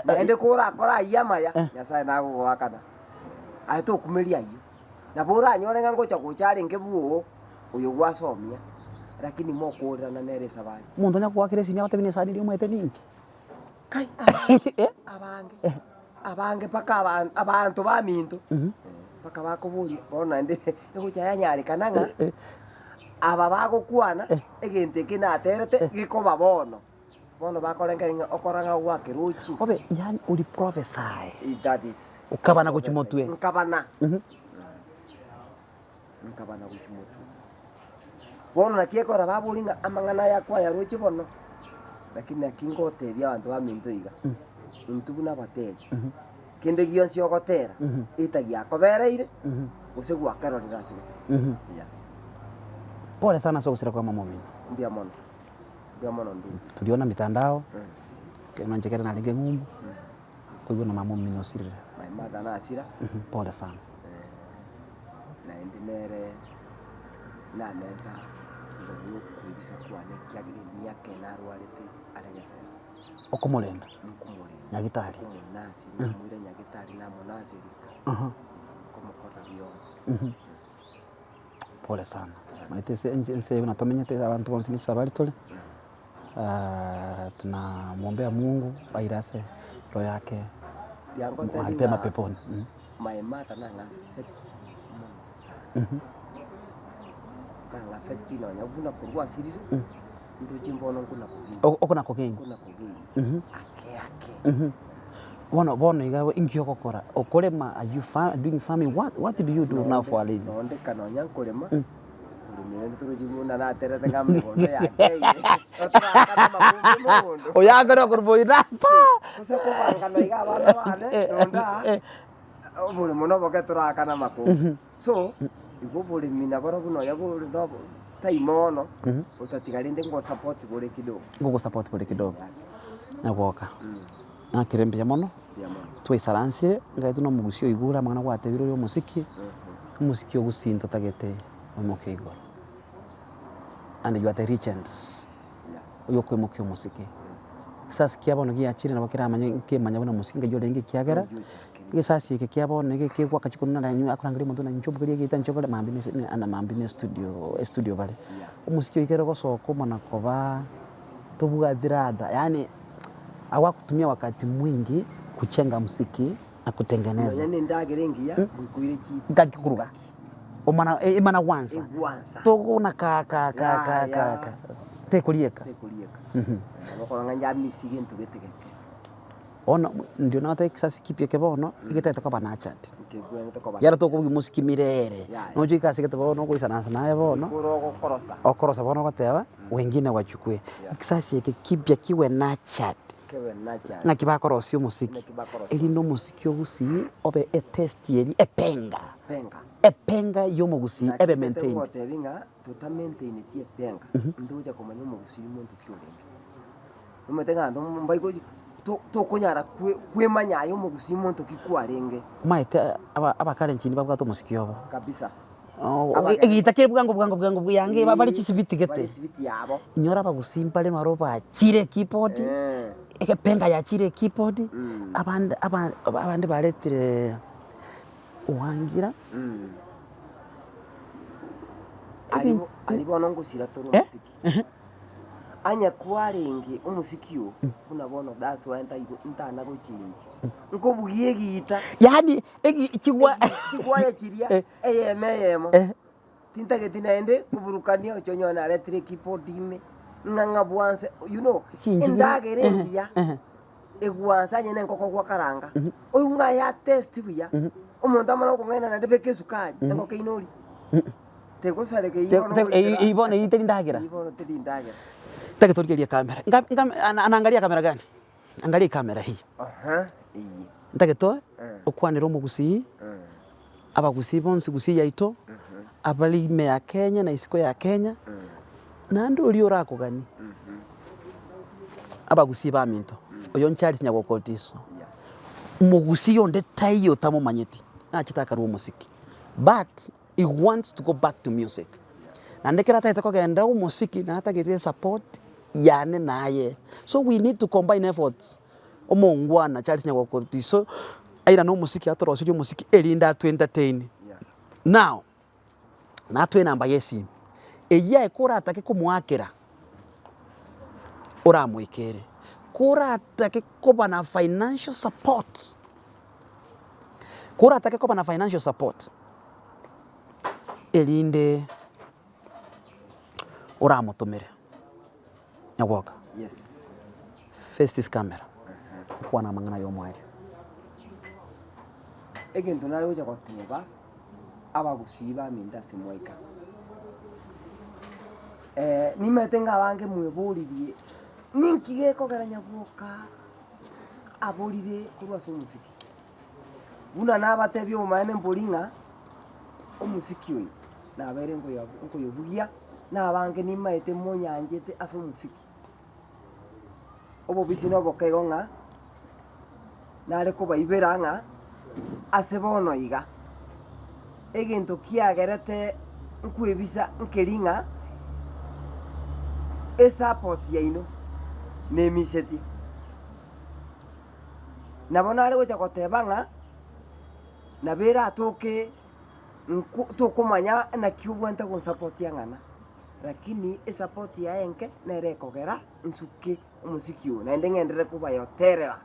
naende korakore ayio amaya, Nyasaye nagogoakana, aye tokumeria ayio. Nabo oranyore ng'a ngocha gocha arenge bwoo, oyo gwasomia, lakini mokoorerana nere esabari. Omonto onye agoakera esimi agotebia ng'a esani eria omanyete ninche. Kai abange, abange, abange mpaka aba abanto baminto, mpaka bakoboria bono naende egocha yanyarekana ng'a aba bagokwana, egento eke naterete gekoba bono, bono bakorengereria ng'a okora ng'a gwakerochie. Obe yaani ori prophesy. That is. Okabana gochia motwe. Nkabana. Nkabana gochia motwe. Bono naki ekora baboria ng'a amang'ana aya kwayaroche bono, lakini naki ngotebia abanto baminto iga, intwe buna abateri, kende gionsi ogotera, either giakobereire, gose gwakerorire ase gete. Yeah. Pole sana ase ogosira kwa mama omino. Mbuya mono, mbuya mono ndugu. Tuliona mitandao, ekero inche kere narenge ng'umbu, nkoigwa na mama omino osirire. My mother nasira. Pole sana. Naende nere namenta igoro y'okwebisa kwane ekiagera emiaka eye narwarete are gesero. Okomorenda Nkomorenda. Nyagetari. Nkomonasi, namoira nyagetari namonasi rika. Nkomokorera bionsi. Pole sana. Omanyete ase ense ense eye buna tomenyete abanto bonsi ne chisabari tore, tunamwombea Mungu aire ase roho yake mahali pema peponi. My mother nang'a affect mono sana. Nang'a affect nonya buna korwa asirire, ndoche mbono nkona kogenda. Okona kogenda. Nkona kogenda. Ake ake. Bono bono iga inki ogokora? Okorema are you far doing farming what what do you do now for a living? Nonde ka nonya nkorema, nkoremire rende torochi buna naterete ng'a megondo yakeire, otorakane amakumbi mogondo. Oyakore okorwa boina pa! Gose kobangana iga abana bane, nonde aa, oboremo noboke torakane amakombe. So, igo oboremi naborobwo nonya bore nobo tai mono, otatiga rende ngosupport bore kidogo. Ngogosupport bore kidogo, nyagoka. Nakere mbuya mono, twaisaransire, nkaetwe na omogusia oigure amang'ana gwatebire oria omosiki, omosiki ogusii ntotagete oimoke igoro. And you are the regents oyo okoimokia omosiki. Egesasi kia bono giachire nabo keramanye nkemanya buna omosiki ngai orenge ekiagera, egesasi eke kia bono nigo kegoaka chikonu nara inwe akorangeria omonto buna inche omokeria egita inche okore mambia na mambia na estudio estudio bare. Omosiki oyo ekero ogosoka omana koba tobwati ladha yaani. Awakutumia wakati mwingi kuchenga msiki na kutengeneza. Nonya nendagera engiya goikoire chi Ngaki koruga omana emana gwansa egwansa tokona ka ka ka ka ka ka tekorieka. Tekorieka. Nabo okora ng'a njamisi gento gete geke. Bono ndio nagoteba ekisasi kipya eke bono egetagete koba nurtured. Nkebwenerete koba Ekiagera tokobugia omosiki mirere, Yaya. nocha oike ase egete bono ogoisaransa naye bono, Ekero ogokorosa. okorosa bono ogoteba. Wengine wachukue kisasi eke kipya kiwe nurtured Kebe nurtured. ng'aki bakorosia omosiki Ng'aki bakorosia erinde omosiki ogusii obe etest eria epenga Penga. epenga ya omogusii Naki ebe tete maintained. ngotebi ng'a totamaintaineti epenga, ntogocha komanya omogusii monto ki orenge. Omanyete ng'a abanto mbaigochi to- tokonyara kwe- kwemanya aye omogusii monto ki kwarenge. Omanyete aba abakalenjin babwate omosiki obo. Kabisa. Egeita kere bwango bwango bwango bwange bare chisibiti gete. Bare esibiti yabo. Inyora abagusii mbare naro bachire ekeyboard, egepenga yachire ekeyboard, abande aba abande baretire owangira. Aria aria bono ngosira tore omosiki. Onye kwarenge omosiki oo, buna bono that's why ntaigo ntana gochenji, nkobugia egiita. Yaani egi chigwa Chigwaya chiria eyemo eyemo, tintageti naende koburukania oche onyore naretire ekeyboard ime, ng'a ng'a bwanse you know, Chinchigiri. endagera engiya egwansa onye na engoko gwakaranga, oywo ng'a ya taste buya, omonto amane gokong'aina naende beka esukari, engoko eywo noria. Tegosareka eyio bono goikera. Eyio bono eyio teri ndagera. Eyio bono teri ndagera. Ntagete torigererie ekamera. Nga- nga- ana- anaangalia kamera gani? Angalia ekamera hii. Aha, eyio. Ntagete okwanere omogusii, abagusii bonsi gusii yaito, abare ime ya Kenya na isiko ya Kenya, naende oria orakoganie. Abagusii baminto, oyo Charles Nyagokotiso, omogusii onde taiyo otamomanyeti, nachete akarwa omosiki, but he wants to go back to music. Naende ekero atagete kogenda omosiki natagete esupport yane na aye, so we need to combine efforts, omongwana Charles Nyagokotiso airane omosiki atoroserie omosiki erinde atwe entertain. Now, natwe enamba ya esimi, eyio aye koratake komoakera, oramoikere, koratake koba na financial support, koratake koba na financial support, erinde oramotomere, nyagoka, Yes. face this camera, okwane amang'ana ya omoerio. Egento nare gocha goteba. abagusii baminto ase mwaika. Nimanyete ng'a abange mweboririe, ninki gekogera nyagwoka aborire korwa ase omosiki? Buna nabatebia obomaene mbori ng'a omosiki oyo nabeire nkoyo nkoyobugia, na abange nimaete monyanchete ase omosiki. Obobisi na oboke igo ng'a nare kobaibera ng'a ase bono iga, egento kiagerete nkwebisa nkeri ng'a esupport yaino nemisetie. Nabo nare gocha goteba ng'a nabo eratoke nko tokomanya naki obwenerete gonsapotia ng'ana. Lakini esapoti yaye enke nere ekogera nsuke omosiki oyo, naende ng'enderere kobayoterera.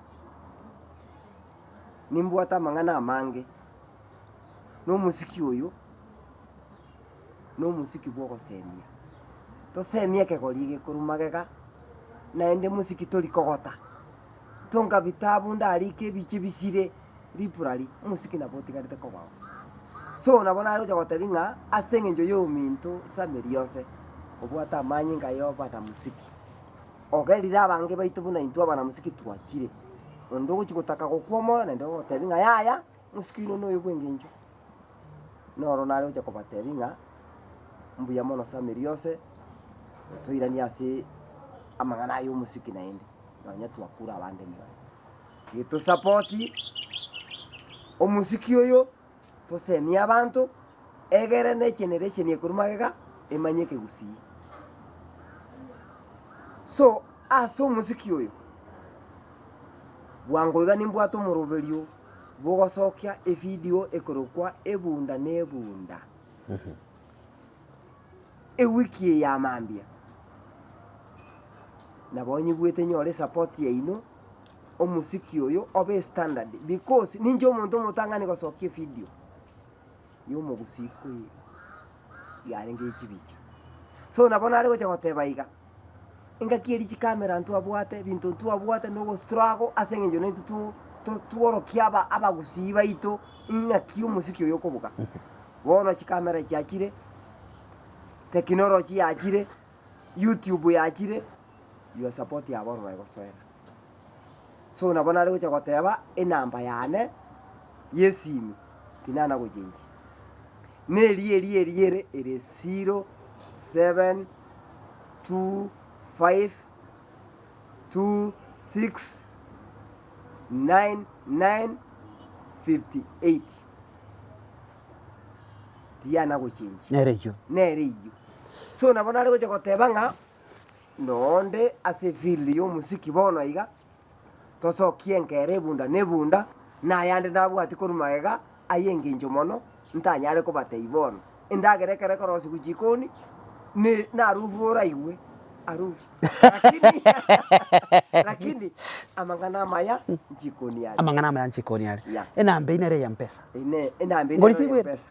Nimbwate amang'ana amange, na omosiki oyo, na omosiki bwa ogosemia. Tosemie ekegori ege korwa magega, naende mosiki tori kogota, tonga vitabu ndarike ebiche bisire library, omosiki nabo otigarete kobao. So nabo nagocha gotebia ng'a ase eng'encho ya ominto Sammy Riose, obwate amanyinga ya obanamusiki, ogerire abange baito buna intwe abanamusiki twachire, onde ogochi gotaka gokwa omoyo naende ogotebia ng'a yaya, omosiki oino noyo bwa eng'encho. Noro nare gocha kobatebia ng'a mbuya mono Sammy Riose, otoiranie ase amang'ana aya omosiki naende, nonya twakure abande mioyo. Getosapoti omosiki oyo, tosemie abanto, egere ne egeneration ekorwa magega emanye ekegusii. So, ase omosiki oyo, bwango iga nimbwate omoroberio bwogosokia evideo ekorokwa ebunda na ebunda. Ewiki eye ya mambia, nabo nyigwete nyore esupport yaino. omosiki oyo obe estandard because ninche omonto omotang'ani gosokia evideo ya omogusii kwe yarenge ye chibicha. So nabo nare gocha goteba iga, engaki eria chikamera ntwabwate, ebinto ntwabwate na ogostruggle ase eng'encho naintwe to to tworokia aba abagusii baito ng'aki omosiki oyo okobuga. Bono chikamera chiachire, technology yachire, youtube yachire. Your support ya bono naegosoera. So nabo nare gocha goteba enamba yane ya esimi tinana gochenjia. Na eria eria eria ere ere 0725 26 99 58 tiyana gochenjia. Nere eyio. Nere eyio. So nabo nare gocha goteba ng'a. Noonde ase efield y'omosiki bono iga, tosokie enkera ebunda na ebunda, na ayande nabwati korwa magega aye engencho mono, ntanyare kobatebia bono. Endagera ekero ekorosigwa chikoni, ne na harufu oraigwe, harufu. Lakini lakini amang'ana amaya nchikoni are. Amang'ana amaya nchikoni are. Yeah. Enamba eyio nere ya mpesa. Ine enamba eye nero ya Ngorisiigwete? mpesa.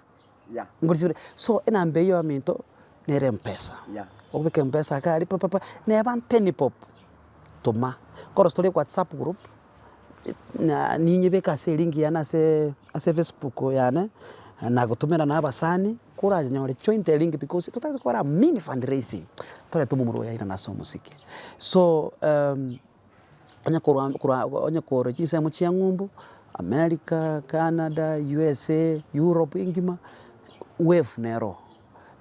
Yeah. Ngorisiigwete. So enamba eyio yaminto nere mpesa. Yeah. Obeke mpesa iga aria papapa, neba nteni pop, toma. Nkoro tore whatsapp group, na ninyebeke ase elink yane ase ase facebook yane, nagotomera na abasani, koranyore join the link because totagete gokora mini fundraising, torete omomura oyo airane ase omosiki. So onye korwa korwa onye korwa chinsemo chia ng'umbu, America, Canada, USA, Europe engima, wave nero.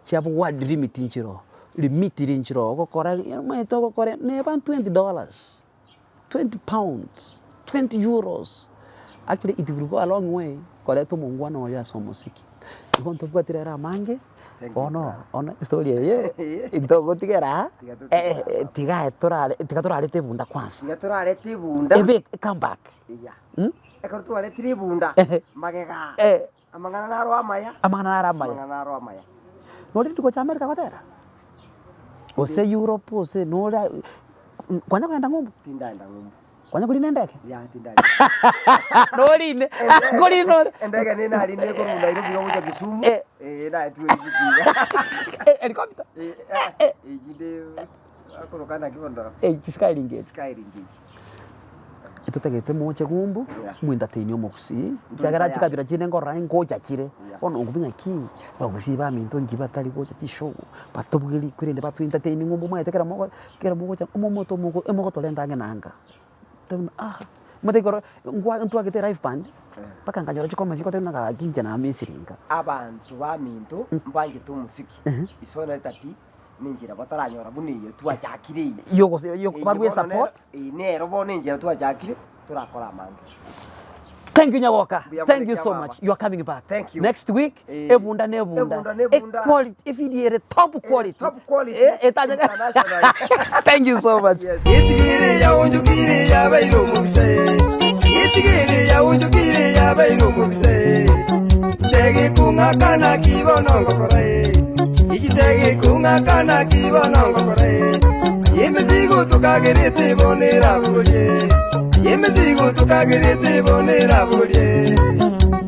Chiabo word limit nchiroo, limit rinchiroo ogokora omanyete ogokora neba $20. £20, €20, actually it will go a long way koreta omongwana oyo ase omosiki. Igo ntobwati rero amange, bono bono estory eye ntogotigera aa, tiga torare tiga torarete ebunda kwanza. Tiga torarete ebunda. Ebe come back. Eya. Ekero twaretire ebunda, magega, amang'ana naro amaya. Amang'ana naro amaya. Amang'ana naro amaya. Nore rituko gocha America gotera? Gose Europe gose nore kwanya kogenda ng'umbu? Tindaenda ng'umbu. Kwanya korina endege? Yaya tindaenda. Norine, nkorina ore. Endege nigo narinde korwa Nairobi iga gocha Kisumu, eh naetwe erigiti iga. Helicopter? Echi nde akoroka naki bono? Echi Skylingi echi. Skylingi echi. Totagete moche ng'umbu, Yeah. mwentertaini omogusii, ekiagera tayari. chikabira chinde nkorora ngocha chire, Yeah. bono ngobua ng'aki, abagusii baminto nki batari gocha chishow, batobugeri korende batu entertain ng'umbu omanyete ekero mogo ekero mogocha omomoto omogo emogotorenta ang'e na anga, teba ah, omanyete ekero nkwa ntwagete elive band, mpaka nkanyora chicomments chigoteba ng'a gaki inche namisiri nka. Abanto baminto mbanchete omosiki, iso netati. Nenchera bataranyora buna eye twachakire eye. Yogose Eye barue bono nero support. eye nero bono enchera twachakire, torakore amange. Thank you Nyaboka. Mbuya Thank mono you so ekiababa. much. You are coming back. Thank you. Next week Eh, ebunda ne ebunda. ebunda ne ebunda. E quality efidi ere top quality. top quality, Eh, etacha- international. Thank you so much. Yes. Etigere yaonjokire yabaire omobisa Etigere yaonjokire yabaire omobisa Tege kung'akana kibono ngokora Ichitege kung'akana kibono ngokora Emesigo tukagerete bonera bugorie Emesigo tukagerete bonera bugorie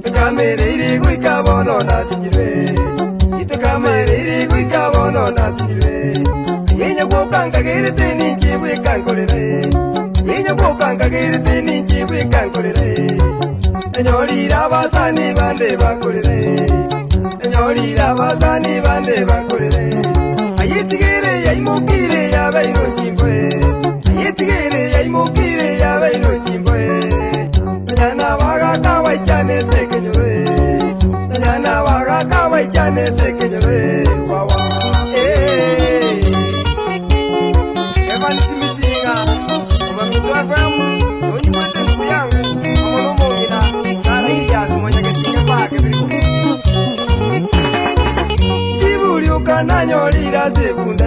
Tukamereire goika bono nasinyirwe Itukamereire goika bono nasinyirwe Inye gwoka nkagerete ninche bweka nkorere Inye gwoka nkagerete ninche bweka nkorere Enyorire abasani bande bakorere Enyorire abasani bande bakorere Ayetigere yaimokire yabairo chimboe Ayetigere yaimokire yabairo chimboe Nyana bagaka baichanete kenyore Nyana bagaka baichanete kenyore Wawa eh Evans Misinga Obaminto FM Onyimwete ndugu yangu Omono omong'ina Sara Ilias Mwanyagetinge pake biriko Chibuliuka nanyolira zebunda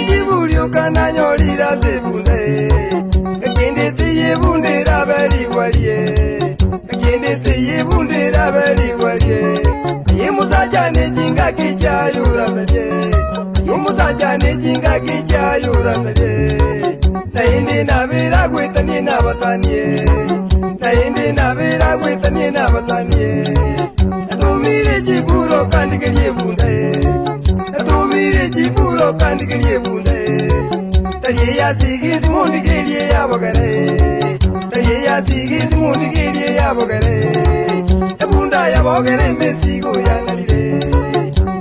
Chibuliuka nanyolira zebunda Ekindi tiyibundira beligwalie Ekindi tiyibundira beligwalie Imusacha nechingaki chayurasalie Imusacha nechingaki chayurasalie Naindi nabiragwetanie nabasanie Naindi nabiragwetanie nabasanie Natumire chiburo kandigerie bunda Natumire chiburo kandigerie bunda Tarie ya sigisi mundigerie ya bogere Tarie ya sigisi mundigerie ya bogere Ebunda ya bogere mesigo ya narire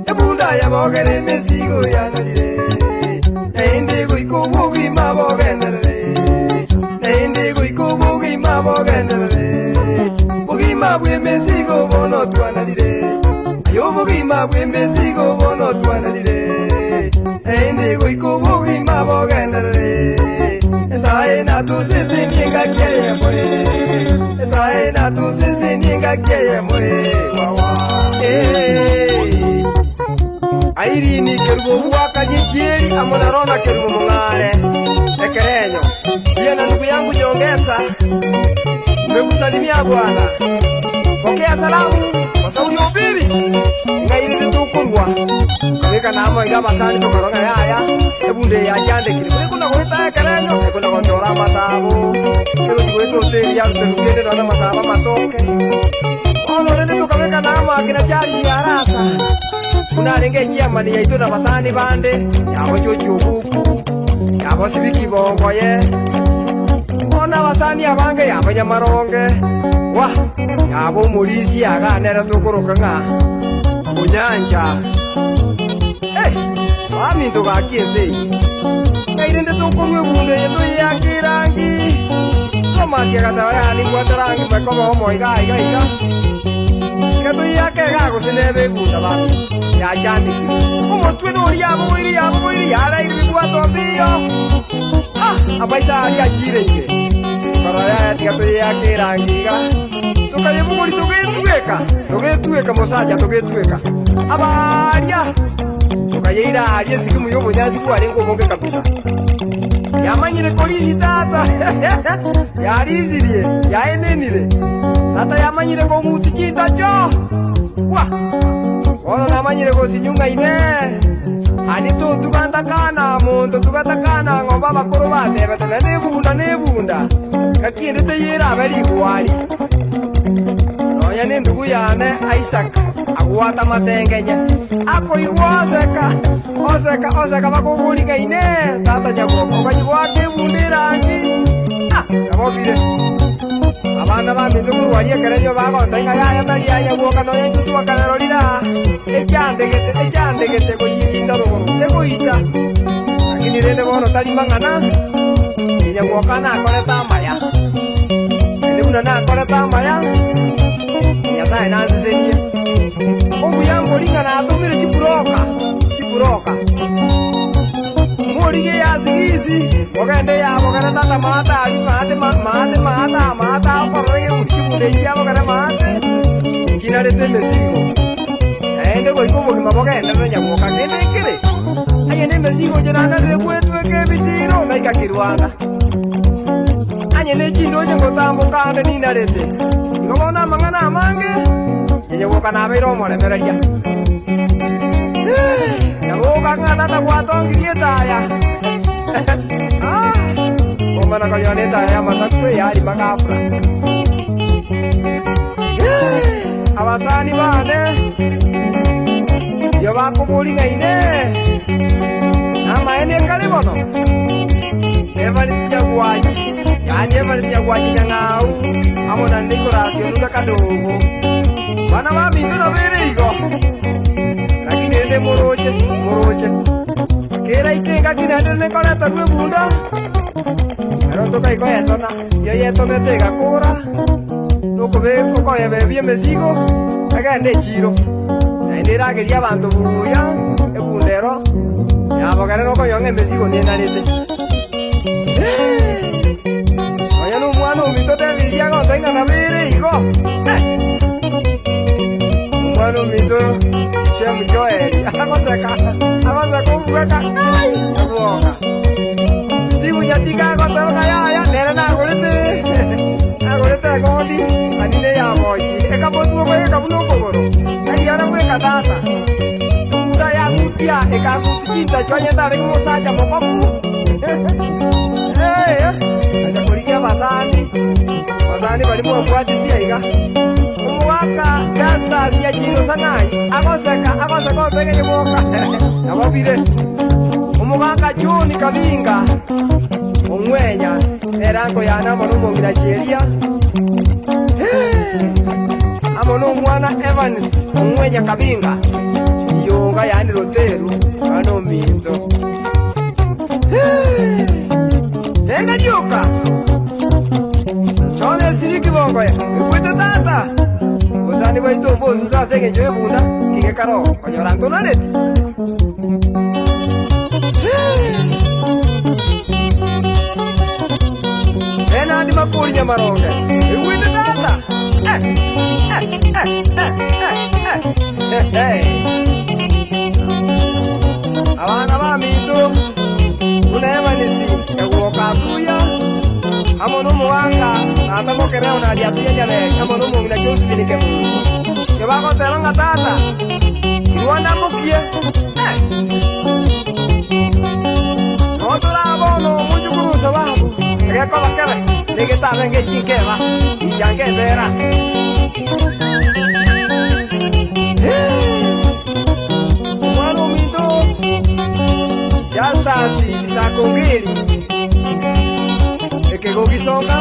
Ebunda ya bogere mesigo ya narire Naende goiko bogima bogenderere Naende goiko bogima bogenderere Bogima bw'emesigo bono twanarire Ayo bogima bw'emesigo bono twanarire Naende goiko bogima bogenderere Esae natusesenie ngaki eyemo Esae natusesenie ngaki eyemo Wawa eh. Airini kerubo bwaka nyechieri amo na rona kerubo mong'are ekerenyo pia na ndugu yangu Nyongesa nimekusalimia bwana, pokea salamu kwa sauli ubiri ng'airire tukurwa kabika namo iga masani tukaronga yaya ebunde yachandekire kuri kuna gwita ekerenyo ekuna gochora masabo iguti gwita oteri yaruterukende nona masabo matoke bono rende tukabika namo akina Charles Arasa kunarenge echiamani yaitũ na basani bande yabo chochi obuku yabo sibiki bongoye ona basani abange yabo nyamaronge wa yabo omorisi aganere tokoroka ng'a onyanja Eh, baminto gaki ense eye ng'airende tokorwa ebundu eye toyeyake erangi Thomas agateba yani bwate rangi mekoba omo iga iga iga. Tiga toyiake igaa gose nebe ebunda bamino yachandekire. Omotwe noria yabogoirie yabogoirie yaraire bibwato mbiyo. Ah, amaiso aria achiireire. Nkarora yaya tiga toyeake erangi iga. Tokayebogoria togetweka, togetweka mosacha togetweka. Abaria tokayeira aria esikimu y'obonyansi bwarenge obonge kabisa. Yamanyire korisia tata, yarisirie, yaenenire. Tata yamanyire kong'uti chintacho. Gwa! Bono namanyire gosinyung'a inee! Ani totuga ntakana monto tuga takana ng'ombe abakoro batebete na nebunda nebunda, ngaki ende teiyo erabe rigwari. Nonya nendugu yane Isaka agwata amasengenye, akoigwa oseka, oseka, oseka bakoboria ng'a Inee, tata Nyaboka, okanywa goaka ebunda erangi? Ah, nabobire. Abana baminto korwa aria ekero inwe bagontebia ng'a yaya tari ya Nyaboka nonya intwe twakarerorire aa, echandegete, echandegete gochisinda rogoro, egoita. Lakini rende bono tari mang'ana, inche Nyaboka nakorete amaya. Naende buna nakorete amaya, Nyasae nansesenie. Obuya mbori ng'a natomire chiburoka, chiburoka. Morigie ya Sigisi, mogende ya Bogere tata maate aria maate maate maate amaate akorora egekundi chibunda echi chia Bogere maate, nchinarete emesigo. Naende goika obogima bogenderere nyagwoka kende nkere. Aye nemesigo inche nanarire gwetweka ebitiiro naika Kirwanda. Anye ne chindoche ngotamboka ande ninarete. Igo bono amang'ana amange, inye gwoka nabeire omoremereria. Nyaboka ng'a tata gwatongirie etaya. Ah, omana konyora etaya y'amasaku eyarima ghafla. Abasani bane, iyo bakoboria ng'a Inee, namaene ekare bono? Evarisi Nyagwachi, yaani Evarisi Nyagwachi Nyang'au, amo na Nicholas Onuga Kadogo. Bana baminto nabo ere igo, lakini rende moroche, moroche. Kera ike engaki naende nekoreterwa ebunda, ero tokaikoyetona, iyo yetonete egakora, nokobe okoyebebia emesigo, egende echiro. Naende eragerie abanto buya, ebunda ero, yabogerera okonyora ng'a emesigo nenarete. Nonya nomwana ominto Davis agontebia ng'a nabo ere igo. Omwana ominto Shemu Joel agoseka, agoseka obueka, ai, abwoga. Steve Nyatika agoteba ng'a yaya, nere nagorete, nagorete egodi, ani neyabochi. Ekamotua bweka buna okogoro, kariara bweka tata. Ebunda yagutia, ekagutia chintacho onye tarenge mosacha mokomu. Ee, acha korigia abasani, abasani baria mwabwatisia iga. Omogaka Justus Nyachiro Sang'ai agoseka, agoseka otegenye bwoka. Nabo bire. Omogaka John Kabinga Ong'wenya nere ankoyana amo nomong'ina Cheria. Amo nomwana Evans Ong'wenya Kabinga Iyonga yaani Roteru mwana ominto. Tenga rioka. Chora esiriki bongoya, ekwete tata. Obosani bwaito mbosusa ase engencho y'ebunda, nki gekaro konyora ntonareti. Benard Makori Nyamaronge, ekwete tata. Eh, eh, eh, eh, eh, eh, eh. Abana baminto, buna Evanisi, egwoka atuya, amo nomogaka, tata mokereo naria atuya nyaberi, amo nomong'ina Josephine Kemunto. Nyo bagoteba ng'a tata, Kirwanda mokie. Eh. Notoraba ono omonchokoro sababu, egekoba kebe, negetabe ngechinkeba, incha nkebera. Omwana ominto, Justus Isakongeri, ekegogisonga,